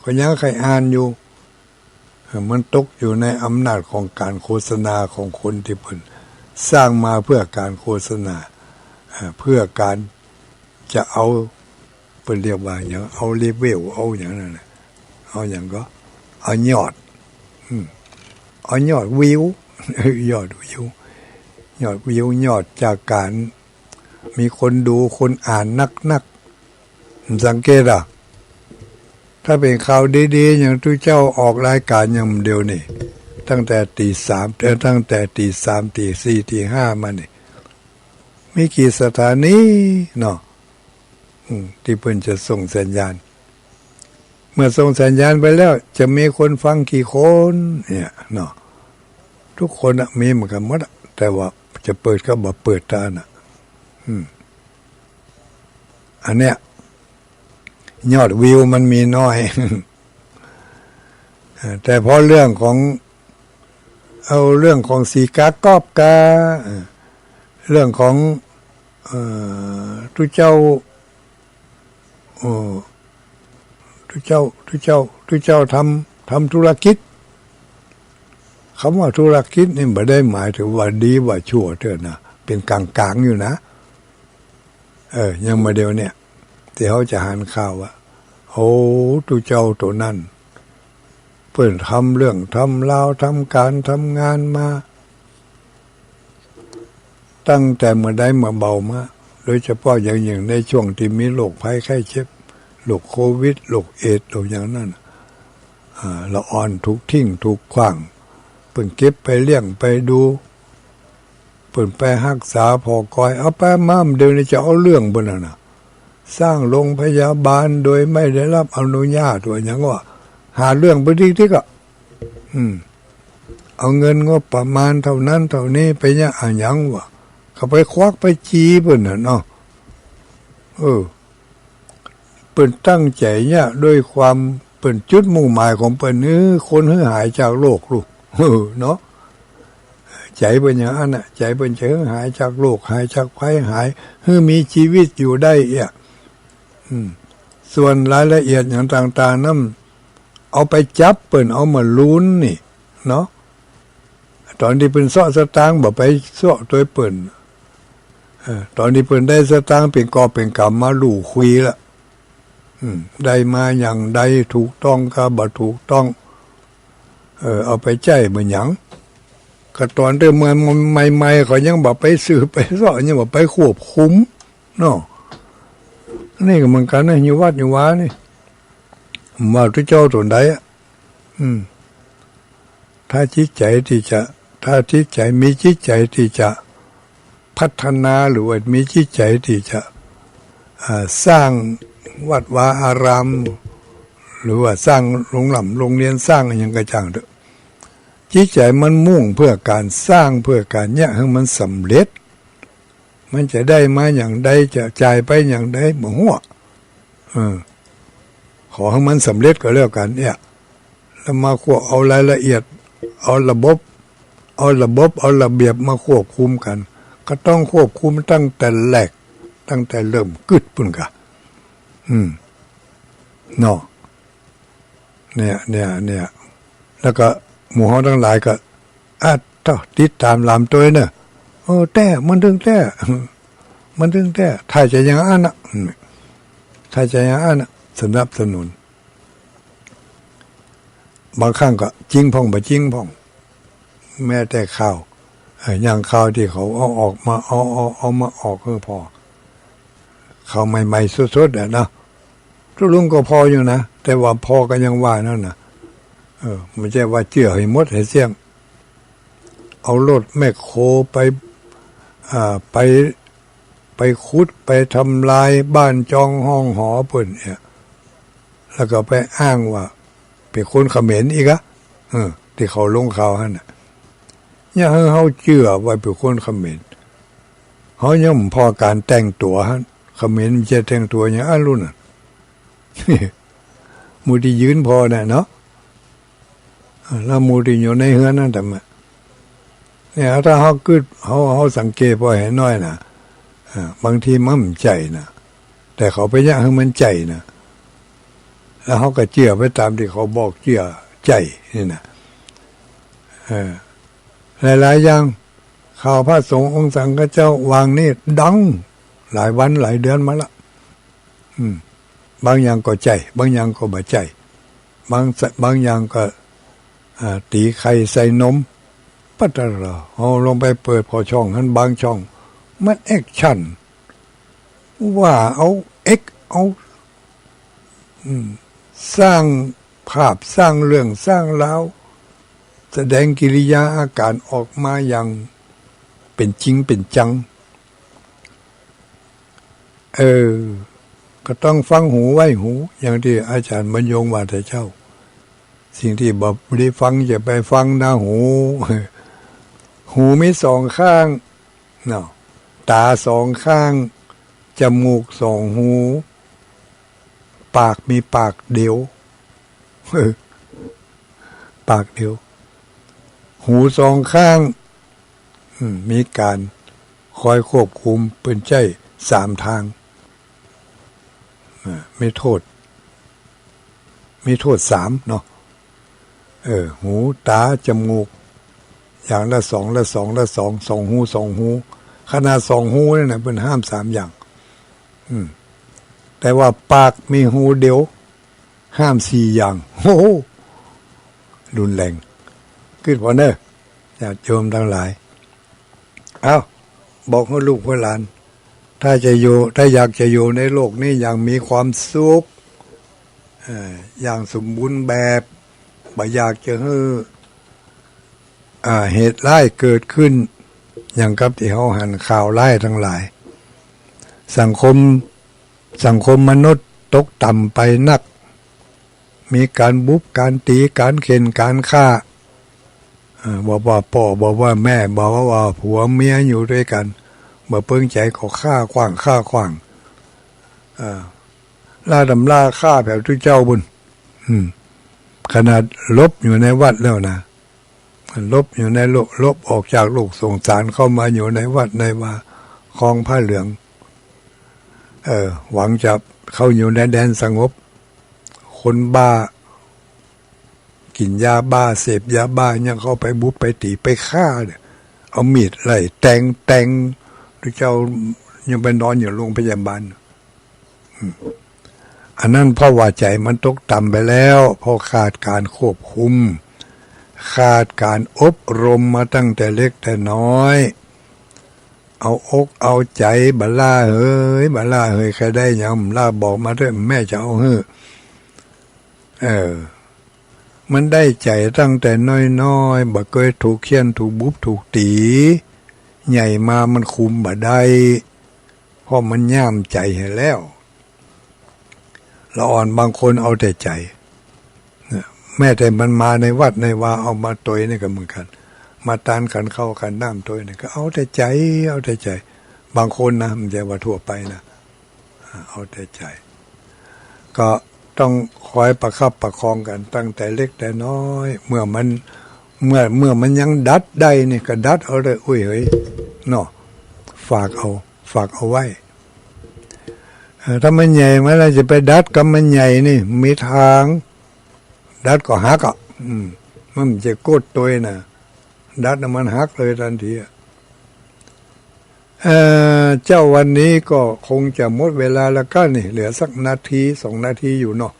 ก็ยังใค่อ่านอยู่ เออ มันตกอยู่ในอำนาจของก๋านโฆษณาของคนตี้เปิ้นสร้างมาเพื่อก๋านโฆษณา เออ เพื่อก๋านจะเอา เปิ้นเรียกว่าหยัง เอารีวิว เอาหยังนั่นแหละ เอาหยังก็ เอายอด อืม เอายอดวิว ยอดวิว ยอดวิว ยอดจากก๋านมีคนดู คนอ่านนักๆ สังเกตอ่ะ ถ้าเป๋นข่าวดีๆ อย่างตุ๊เจ้าออกรายก๋านอย่างเดียวนี่ ตั้งแต่ตีสาม เอ่อ ตั้งแต่ตีสาม ตีสี่ ตีห้ามานี่ มีกี่สถานีเนาะ อืม ตี้เปิ้นจะส่งสัญญาณ เมื่อส่งสัญญาณไปแล้ว จะมีคนฟังกี่คนเนี่ยเนาะ ทุกคนน่ะมีเหมือนกั๋นหมดอะ แต่ว่าจะเปิดก็บ่เปิดตาน่ะ อืม อันเนี้ย ยอดวิวมันมีน้อย เอ่อ แต่พอเรื่องของ เอาเรื่องของสีกากอบกา เอ่อ เรื่องของ เอ่อ ตุ๊เจ้า เอ่อ ตุ๊เจ้า ตุ๊เจ้า ตุ๊เจ้าทำ ทำธุรกิจ กำว่าธุรกิจนี่บ่ได้หมายถึงว่าดีว่าชั่วเตื้อนะ เป๋นก๋างๆ อยู่นะ เออ อย่างมาเดี๋ยวเนี่ย ตี้เฮาจะหันข่าวอะ โห โอ้ ตุ๊เจ้าโตนั้น เปิ้นทำเรื่องทำราว ทำก๋านทำงานมา ตั้งแต่เมื่อใดเมื่อเบามา โดยเฉพาะอย่างยิ่งในช่วงตี้มีโรคภัยไข้เจ็บ โรคโควิด โรคเอดส์ โรคหยังนั้น อ่า ละอ่อนถูกทิ้งถูกขว้าง เปิ้นเก็บไปเลี้ยงไปดู เปิ้นไปฮักษาผ่อกอย เอาไปมา เดี๋ยวนี้จะเอาเรื่องเปิ้นนั่นน่ะ สร้างโรงพยาบาลโดยไม่ได้รับอนุญาต ว่าหยังวะ หาเรื่องไปติ๊กๆ อะ อืม เอาเงินงบประมาณเท่านั้นเท่านี้ไปเนี่ย อะหยังวะ เขาไปควักไปจีเปิ้นน่ะเนาะ เออ เปิ้นตั้งใจ๋เนี่ย ด้วยความเปิ้นจุดมุ่งหมายของเปิ้น หื้อคนหื้อหายจากโรคลูก เออ เนาะ ใจ๋เปิ้นอย่างนั้นน่ะ ใจ๋เปิ้นจะหื้อหายจากโรค หายจากภัย หาย หื้อมีจีวิตอยู่ได้เอี้ย อืม ส่วนรายละเอียดอย่างต่างๆ นั้น เอาไปจับเปิ้น เอามาลูนนี่ เนาะ ต๋อนตี้เปิ้นเซาะสตางค์ บ่ไปเซาะตวยเปิ้น เออ ต๋อนตี้เปิ้นได้สตางค์เป๋นกอบเป๋นกำมา ลู่คุยละ อืม ได้มาอย่างใด ถูกต้องกาบ่ถูกต้อง เออ เอาไปใจ๊เหมือนหยัง ก็ต๋อนตี้เมื่อใหม่ๆ เขายังบ่ไปสืบไปเซาะ ยังบ่ไปควบคุมเนาะ นี่ก็เหมือนกั๋นนะ อยู่วัดอยู่วานี่ บ่าตุ๊เจ้าโตใดอะ อืม ถ้าจิตใจ๋ตี้จะ ถ้าจิตใจ๋ มีจิตใจ๋ตี้จะพัฒนาหรือว่ามีจิตใจ๋ตี้จะ อ่า สร้างวัดวาอาราม หรือว่าสร้างโรงหล่ำโรงเฮียน สร้างอะหยังก็จ้างเต๊อะ จิตใจ๋มันมุ่งเปื้อก๋านสร้าง เปื้อก๋านเนี่ยหื้อมันสำเร็จ มันจะได้มาอย่างใด จะจ่ายไปอย่างใด บ่ฮู้ เออ ขอหื้อมันสำเร็จก็แล้วกั๋นเนี่ย แล้วมาควบ เอารายละเอียด เอาระบบ เอาระบบ เอาระเบียบมาควบคุมกั๋น ก็ต้องควบคุมตั้งแต่แรก ตั้งแต่เริ่มกึ๊ดปู้นก่ะ อืม เนาะ เนี่ย เนี่ย เนี่ย แล้วก็หมู่เฮาตังหลายก็ อะ เต้า ติดต๋ามหลามตวยเน่อ เออ แต๊ มันตึงแต๊ มันตึงแต๊ ถ้าจะอย่างอั้นน่ะ อืม ถ้าจะอย่างอั้นน่ะ สนับสนุน บางครั้งก็จริงพ่อง บ่จริงพ่อง แม้แต่ข่าว เอ่อ อย่างข่าวตี้เขาเอาออกมา เอา เอา เอามาออกหื้อผ่อ ข่าวใหม่ๆ สดๆ อะนะ ตุ๊ลุงก็ผ่ออยู่นะ แต่ว่าผ่อก็ยังว่านั้นน่ะ เออ บ่ใจ้ว่าเจื้อหื้อหมดหื้อเสี้ยง เอารถแมคโครไป อ่า ไป ไปขุด ไปทำลายบ้านจองห้องหอเปิ้นเนี่ย แล้วก็ไปอ้างว่าเป๋นคนเขมรอีกอะ เออ ตี้เขาลงข่าวหั้นน่ะ อย่าหื้อเฮาเจื้อว่าเป๋นคนเขมร เฮายังผ่อก๋านแต่งตั๋วหั้น เขมรมันจะแต่งตั๋วอย่างอั้นลูกน่ะ หมู่ตี้ยืนผ่อน่ะเนาะ แล้วหมู่ตี้อยู่ในเฮือนนั้นแต๊อะ เนี่ย ถ้าเฮากึ๊ด เฮา เฮาสังเกตผ่อหื้อน้อยน่ะ อ่า บางทีมันบ่ใจ้น่ะ แต่เขาไปเยียะหื้อมันใจ้น่ะ แล้วเฮาก็เจื้อไปต๋ามตี้เขาบอกเจื้อใจ้นี่น่ะ เออ หลายๆ อย่าง ข่าวพระสงฆ์องค์สังฆเจ้าวางนี่ดัง หลายวันหลายเดือนมาละ อืม บางอย่างก็ใจ้ บางอย่างก็บ่ใจ้ บางส- บางอย่างก็ อ่า ตี๋ไข่ใส่นม ปะตะลอ เฮาลองไปเปิดผ่อช่องหั้น บางช่อง มันแอคชั่น ว่าเอาเอกเอา อืม สร้างภาพ สร้างเรื่อง สร้างราว แสดงกิริยาอาก๋ารออกมาอย่างเป๋นจริงเป๋นจัง เออ ก็ต้องฟังหูไว้หู อย่างตี้อาจ๋ารย์บรรยงว่าแต่เจ๊า สิ่งตี้บ่ได้ฟังอย่าไปฟังนะ หู หูมีสองข้างเนาะ ต๋าสองข้าง จมูกสองหู ปากมีปากเดียว ปากเดียว หูสองข้าง อืม มีก๋านคอยควบคุมเปิ้นใจ๊สามตาง อ่า มีโต้ษ มีโต้ษสามเนาะ เออ หู ต๋า จมูก อย่างละสอง ละสอง ละสอง สองหู สองหู ขนาดสองหูนี่นะ เปิ้นห้ามสามอย่าง อืม แต่ว่าปากมีหูเดียว ห้ามสี่อย่าง โอ้โห รุนแรง กึ๊ดผ่อเน่อ ญาติโยมตังหลาย เอ้า บอกหื้อลูกหื้อหลาน ถ้าจะอยู่ ถ้าอยากจะอยู่ในโลกนี้อย่างมีความสุข เอ่อ อย่างสมบูรณ์แบบ บ่อยากจะหื้อ อ่า เหตุร้ายเกิดขึ้น อย่างกับตี้เฮาหันข่าวร้ายตังหลาย สังคม สังคมมนุษย์ตกต่ำไปนัก มีก๋านบุบ ก๋านตี๋ ก๋านเข่น ก๋านฆ่า เอ่อ บ่ว่าป้อ บ่ว่าแม่ บ่ว่าผัวเมียอยู่ตวยกั๋น บ่เปิงใจ๋ก็ฆ่าขว้าง ฆ่าขว้าง เอ่อ ล่าต๋ำล่าฆ่าแผวตุ๊เจ้าปุ้น อืม ขนาดหลบอยู่ในวัดแล้วนะ หลบอยู่ในโลก หลบออกจากโลกสงสาร เข้ามาอยู่ในวัดในวา ครองผ้าเหลือง เออ หวังจะเข้าอยู่ในแดนสงบ คนบ้า กิ๋นยาบ้า เสพยาบ้า ยังเข้าไปบุบ ไปตี๋ ไปฆ่าเนี่ย เอามีดไล่แตง แตง ตุ๊เจ้ายังไปนอนอยู่โรงพยาบาล อืม อันนั้นเพราะว่าใจ๋มันตกต่ำไปแล้ว เพราะขาดก๋านควบคุม ขาดก๋านอบรมมาตั้งแต่เล็กแต่น้อย เอาอกเอาใจ๋ บ่าล่าเหย บ่าล่าเหย ใค่ได้หยัง บ่าล่าบอกมาเต๊อะ แม่จะเอาหื้อ เออ มันได้ใจ๋ตั้งแต่น้อยๆ บ่เกยถูกเฆี่ยน ถูกบุบ ถูกตี๋ ใหญ่มามันคุมบ่ได้ เพราะมันย่ามใจ๋หั้นแล้ว ละอ่อนบางคนเอาแต่ใจ๋ เนี่ย แม้แต่มันมาในวัดในวา เอามาตวยนี่ก็เหมือนกั๋น มาตานขันข้าวขันน้ำตวยนี่ก็เอาแต่ใจ๋ เอาแต่ใจ๋ บางคนนะ บ่ใจ้ว่าทั่วไปนะ อ่า เอาแต่ใจ๋ ก็ต้องคอยประคับประคองกั๋นตั้งแต่เล็กแต่น้อย เมื่อมัน เมื่อ เมื่อมันยังดัดได้นี่ก็ดัดเอาเลย อุ้ยเหย เนาะ ฝากเอา ฝากเอาไว้ เอ่อ ถ้ามันใหญ่มาแล้วจะไปดัดกับมันใหญ่นี่ มีตาง ดัดก็หักอ่ะ อืม มันจะโกดตวยนะ ดัดน่ะมันหักเลยตันทีอะ เอ่อ เจ้า วันนี้ก็คงจะหมดเวลาแล้วก้านี่ เหลือสักนาทีสองนาทีอยู่เนาะ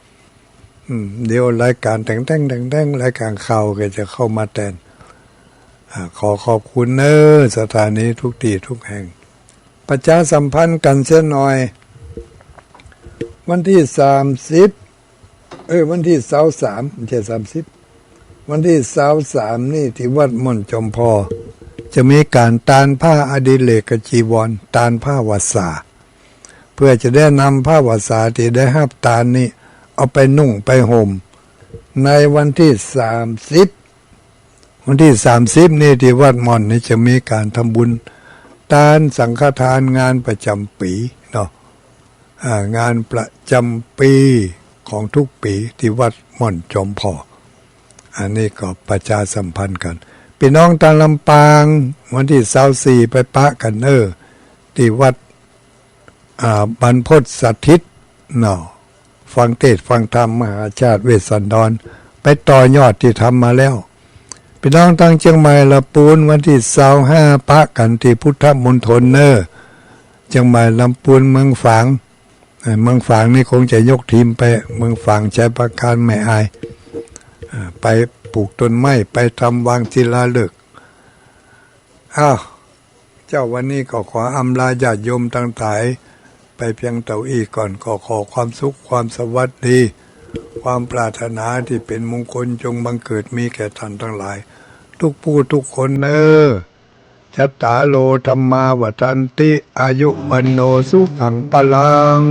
อืม เดี๋ยวรายก๋านแต่งแต้ง แต่งแต้ง รายก๋านข่าวก็จะเข้ามาแตน อ่า ขอขอบคุณเน้อ สถานีทุกตี้ทุกแห่ง ประชาสัมพันธ์กั๋นเสียหน่อย วันตี้สามสิบ เออ วันตี้ซาวสาม บ่ใจ้สามสิบ วันตี้ซาวสามนี่ตี้วัดม่อนจอมผ่อ จะมีก๋านตานผ้าอดิเรกจีวร ตานผ้าวาสา เปื้อจะได้นำผ้าวาสาตี้ได้ฮับตานนี่ เอาไปนุ่งไปห่ม ในวันตี้สามสิบ วันตี้สามสิบนี่ตี้วัดม่อนนี่จะมีก๋านทำบุญตานสังฆทานงานประจ๋ำปี๋เนาะ อ่า งานประจ๋ำปี๋ของทุกปี๋ตี้วัดม่อนจอมผ่อ อันนี้ก็ประชาสัมพันธ์กั๋น ปี้น้องตางลำปาง วันตี้ซาวสี่ไปปะกั๋นเน้อ ตี้วัด อ่า บรรพตสถิตเนาะ ฟังเตสน์ฟังธรรมมหาชาติเวสสันดร ไปต่อยอดตี้ทำมาแล้ว ปี้น้องตางเจียงใหม่ลำปูน วันตี้ซาวห้าปะกั๋นตี้พุทธมณฑลเน้อ เจียงใหม่ลำปูน เมืองฝาง เอ่อ เมืองฝางนี่คงจะยกทีมไป เมืองฝาง ชัยปราการ แม่อาย อ่า ไปปลูกต้นไม้ ไปทำวางศิลาฤกษ์ อ้าว เจ้า วันนี้ก็ขออำลาญาติโยมตังหลายไปเปียงเต้าอี้ก่อน ก็ขอความสุขความสวัสดี ความปรารถนาตี้เป๋นมงคลจงบังเกิดมีแก่ต้านตังหลาย ทุกผู้ทุกคนเน้อ จัตตาโร ธัมมา วัฑฒันติ อายุ วัณโณ สุขัง พลัง